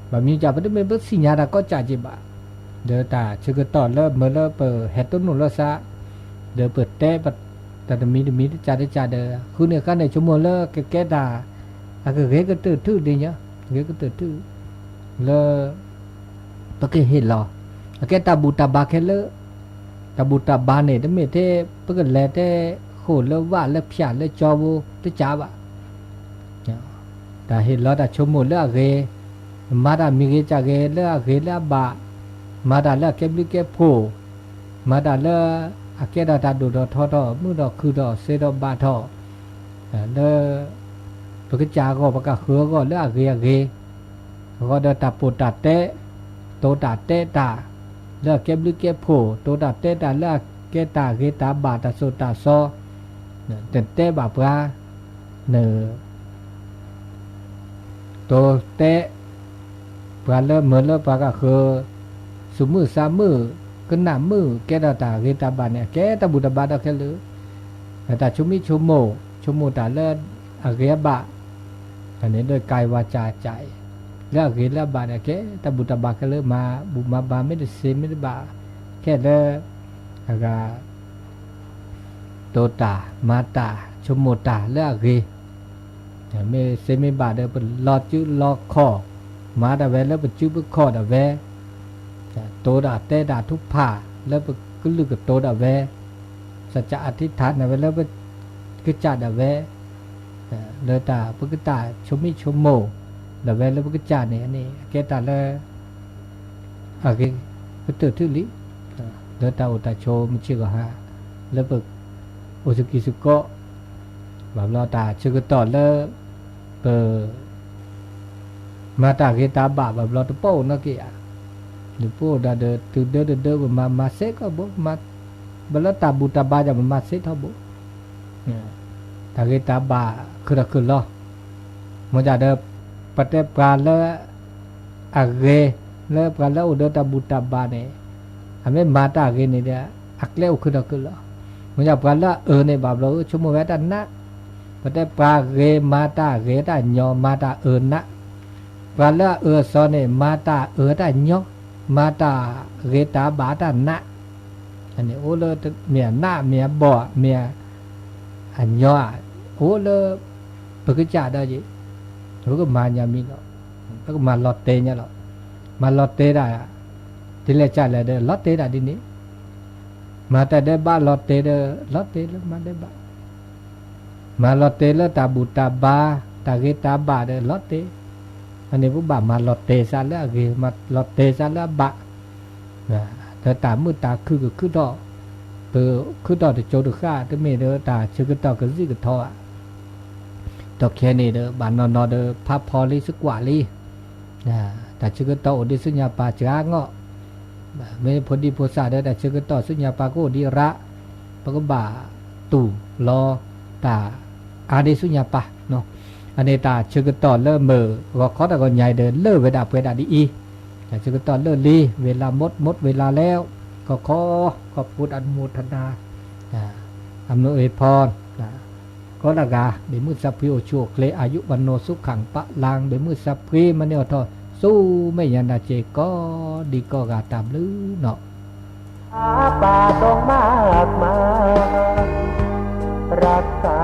ဘၣ်မနုၤကါ ပတမ့ၢ်ပသ့ၣ်ညါတၢ်ကီစၢ်က့ၤဘၣ် ဒီးတၢ်ဆၢကတီၢ်လၢမ့ၢ်လၢပဟဲတိၢ်နီၣ်လီၤသး ဒီးပတဲ တၢ်တမံၤတမံၤတကးတကးဒီး ဃုန့ၢ်ဃါန့ၢ်ဆိကမိၣ်လၢကကဲတၢ် အကဂ့ၤကတၢၢ်ထူၣ်ဒ်ညါ ဂ့ၤကတၢၢ်ထူၣ် လၢ ပကဟ့ၣ်လီၤ အကဲတၢ်ဘူၣ်တၢ်ဘါခဲလၢာ် တၢ်ဘူၣ်တၢ်ဘါန့ၣ် တမ့ၢ်ထဲ ပကလဲၤထဲ ဃိာ်လၢဝၣ်လၢဖၠၣ်လၢကၠီဖိ တကးဘၣ် တၢ်ဟ့ၣ်လီၤတၢ်ဆိကမိၣ်လၢအဂ့ၤ မၤတၢ်မံၤဂ့ၤကၠၢ်ဂ့ၤလၢအဂ့ၤလၢအဘၣ် မၤတၢ်လၢအကဲဘျုးကဲဖှိၣ် မၤတၢ်လၢ အကဲထီၣ်တၢ်ဒိၣ်ထီၣ်ထီထီၣ် မုာ်ထီၣ်ခုၣ်ထီၣ် စဲထီၣ်ဘၣ်ထီၣ် လၢ ပကစၢ်အဂီၢ် ပကဃၢၤအဂီၢ်လၢအဂ့ၤအဂ့ၤ အဂီၢ်ဒီးတၢ်ပိာ်တၢ်တဲ တိၤတၢ်တဲတၢ် လၢအကဲဘျုးကဲဖှိၣ် တိၤတၢ်တဲတၢ်လၢအကဲတၢ်ဂ့ၤတၢ်ဘၣ်တၢ်သိၣ်တၢ်သီ နတဲဘၣ်ပှၤ န တိၤတဲ ပှၤလၢမုာ်လၢပှၤကဃၢၤ သူၣ်မုာ်သးမုာ် ကနၣ်မုာ် ကဲထီၣ်တၢ်ဂ့ၤတၢ်ဘၣ်န့ၣ် အကဲတၢ်ဘူၣ်တၢ်ဘါဒီးခဲလၢာ် တၢ်ဆိမိၣ်ဆိကမိၣ် ဆိကမိၣ်တၢ်လၢအဂ့ၤအဘၣ် န့ၣ်ဒီးကဲဝဲကၠၢ်ကၠၢ်အံၤ လၢအဂ့ၤလၢအဘၣ်န့ၣ် အကဲတၢ်ဘူၣ်တၢ်ဘါခဲလၢာ် မၤဘူၣ်မၤဘါမ့ၢ်တသ့မ့ၢ်တဘၣ် ခဲလၢာ် အဂၤ တိၤတၢ် မၤတၢ် ဆိကမိၣ်တၢ်လၢအဂ့ၤ မ့ၢ်သ့မ့ၢ်ဘၣ်ဒီး ပလီၤစုလီၤခီၣ် မၤဒၣ်ဝဲလၢပစုပခီၣ်ဒၣ်ဝဲ တိၤတၢ်တဲတၢ်ထုကဖၣ် လၢပကလုၢ်ကတိၤဒၣ်ဝဲ စၢ်ကၠၢ်အထံထၣ်ဒၣ်ဝဲလၢပကစၢ်ဒၣ်ဝဲ လၢတၢ်ပကတၢ်ဆိမိၣ်ဆိကမိၣ် ဒၣ်ဝဲလၢပကစၢ်န့ၣ်န့ၣ် အကဲတၢ်လၢ အဂ့ၤကတၢၢ်ထူၣ်လံ လၢတၢ်အိၣ်တၢ်ဆိးမုၢ်ဆ့ၣ်ဂီၤဟါ လၢပ အိၣ်သူၣ်ကံၢ်သူၣ်ကီ ဘၣ်ဘျီတၢ်ဆၢကတီၢ်လၢ ပ မၤတၢ်ဂ့ၤတၢ်ဘၣ် ဘၣ်ဘျီတပိာ်အိၣ်နီတက့ၢ်ဧါ နပိာ်အိၣ်ဒၣ်ဒီး တုၤဒၢတဒၢပမၤမၤစ့ၢ်ကီးဘိ ဘၣ်လၢတၢ်ဘူၣ်တၢ်ဘါဒီး ပမၤစ့ၢ်ထီဘိ တၢ်ဂ့ၤတၢ်ဘၣ် ခုၣ်ထီၣ်ခုၣ်လီၤ မ့ၢ်ဒၣ်ဒီး ပတဲပှၤလၢ အဂ့ၤ လၢပှၤလၢအအိၣ်ဒီးတၢ်ဘူၣ်တၢ်ဘါန့ၣ် အမ့ၢ်မၤတၢ်ဂ့ၤန့ၣ်ဒီး အကျဲအိၣ်ခုၣ်ထီၣ်ခုၣ်လီၤ မ့ၢ်ဒၣ်ပှၤလၢအအၢန့ၣ် ဘၣ်ဘျီဆိကမိၣ်ဝဲတၢ်နး ပတဲပှၤဂ့ၤမၤတၢ်ဂ့ၤတၢ်ညီ မၤတၢ်အၢနး ပှၤလၢအအၢအသီန့ၣ် မၤတၢ်အၢတၢ်ညီ မၤတၢ်ဂ့ၤတၢ်ဘၣ်တၢ်နး အန့ၣ်အိၣ်လၢ မ့ၢ်အနး မ့ၢ်အဘီၣ် မ့ၢ်အညီ အိၣ်လၢ ပကစၢ်ဒီးယ့ၣ် ပကမၤညါမံၤလီၤ ပကမၤလီၤတဲာ်ညါလီၤ မၤလီၤတဲာ်တၢ် ဒ်လဲၣ်ကလဲၣ်ဒီး လီၤတဲာ်တၢ်ဒ်န့ၣ် မၤတၢ်ဒဲးဘးလီၤတဲာ်ဒီး လီၤတဲာ်လၢမၤဒဲးဘး, မၤလီၤတဲာ်လၢတၢ်ဘူၣ်တၢ်ဘါ, တၢ်ဂ့ၤတၢ်ဘၣ်ဒီးလီၤတဲာ်, အန့ၣ်ပဘၣ်မၤလီၤတဲာ်စးလၢအဂ့ၤ, မၤလီၤတဲာ်စးလၢအဘၣ်, ဒီးတၢ်မုာ်တၢ်ခုၣ်ကခုၣ်ထီၣ်, ပခုၣ်ထီၣ်တကၠိတဃၣ် တမ့ၢ်ဒီးတၢ်ဆၢကတီၢ်ကစံၣ်ကထီဧါ. ဒီးခဲန့ၣ်ဒီး ဘၣ်နီၢ်နီၢ်ဒီး ဖးဖီလံ စကွးလံ, တၢ်ဆၢကတီၢ်အိၣ်ဒ်ဆူညါပၤစှၤအါဂီၢ်, မ့ၢ်ဖိဒံဖိသၣ်ဒီးတၢ်ဆၢကတီၢ်ဆူညါပၤကအိၣ်ဒံးရး, ပကဘၣ်တူၢ်လိာ်တၢ်အါဒ်ဆူညါပၤ, အန့ၣ်တၢ်ဆၢကတီၢ်လၢမုၢ်ဂီၤခီတၢ်ဂီၤညါအံၤဒီး လၢၢ်ဝဲဒၣ်ပှဲၤဒၣ်ဒ်အံၤ, တၢ်ဆၢကတီၢ်လၢလံ, ဝေလၢမူး မူးဝေလၢလဲၣ်, ခီခီ, ခီဖျိအနူထနၤ အမုၢ်အ့ၣ်ဖီ ကိးဂၤဒဲး ဘၣ်မုာ်စၢ်ဖှံအိၣ်ဆူၣ်အိၣ်ချ့ အယု ဝဏ္ဏ သု ခံ ပလင်, ဘၣ်မုာ်စၢ်ဖှံ မၤန့ၢ်အီၤထီၣ်ဆူမဲာ်ညါနၤစ့ၢ်ကီး ဒ်ကိးဂၤတၢ်ဘျုးနီၤ. အပၢ်ဒိၣ်မးမး ရၢ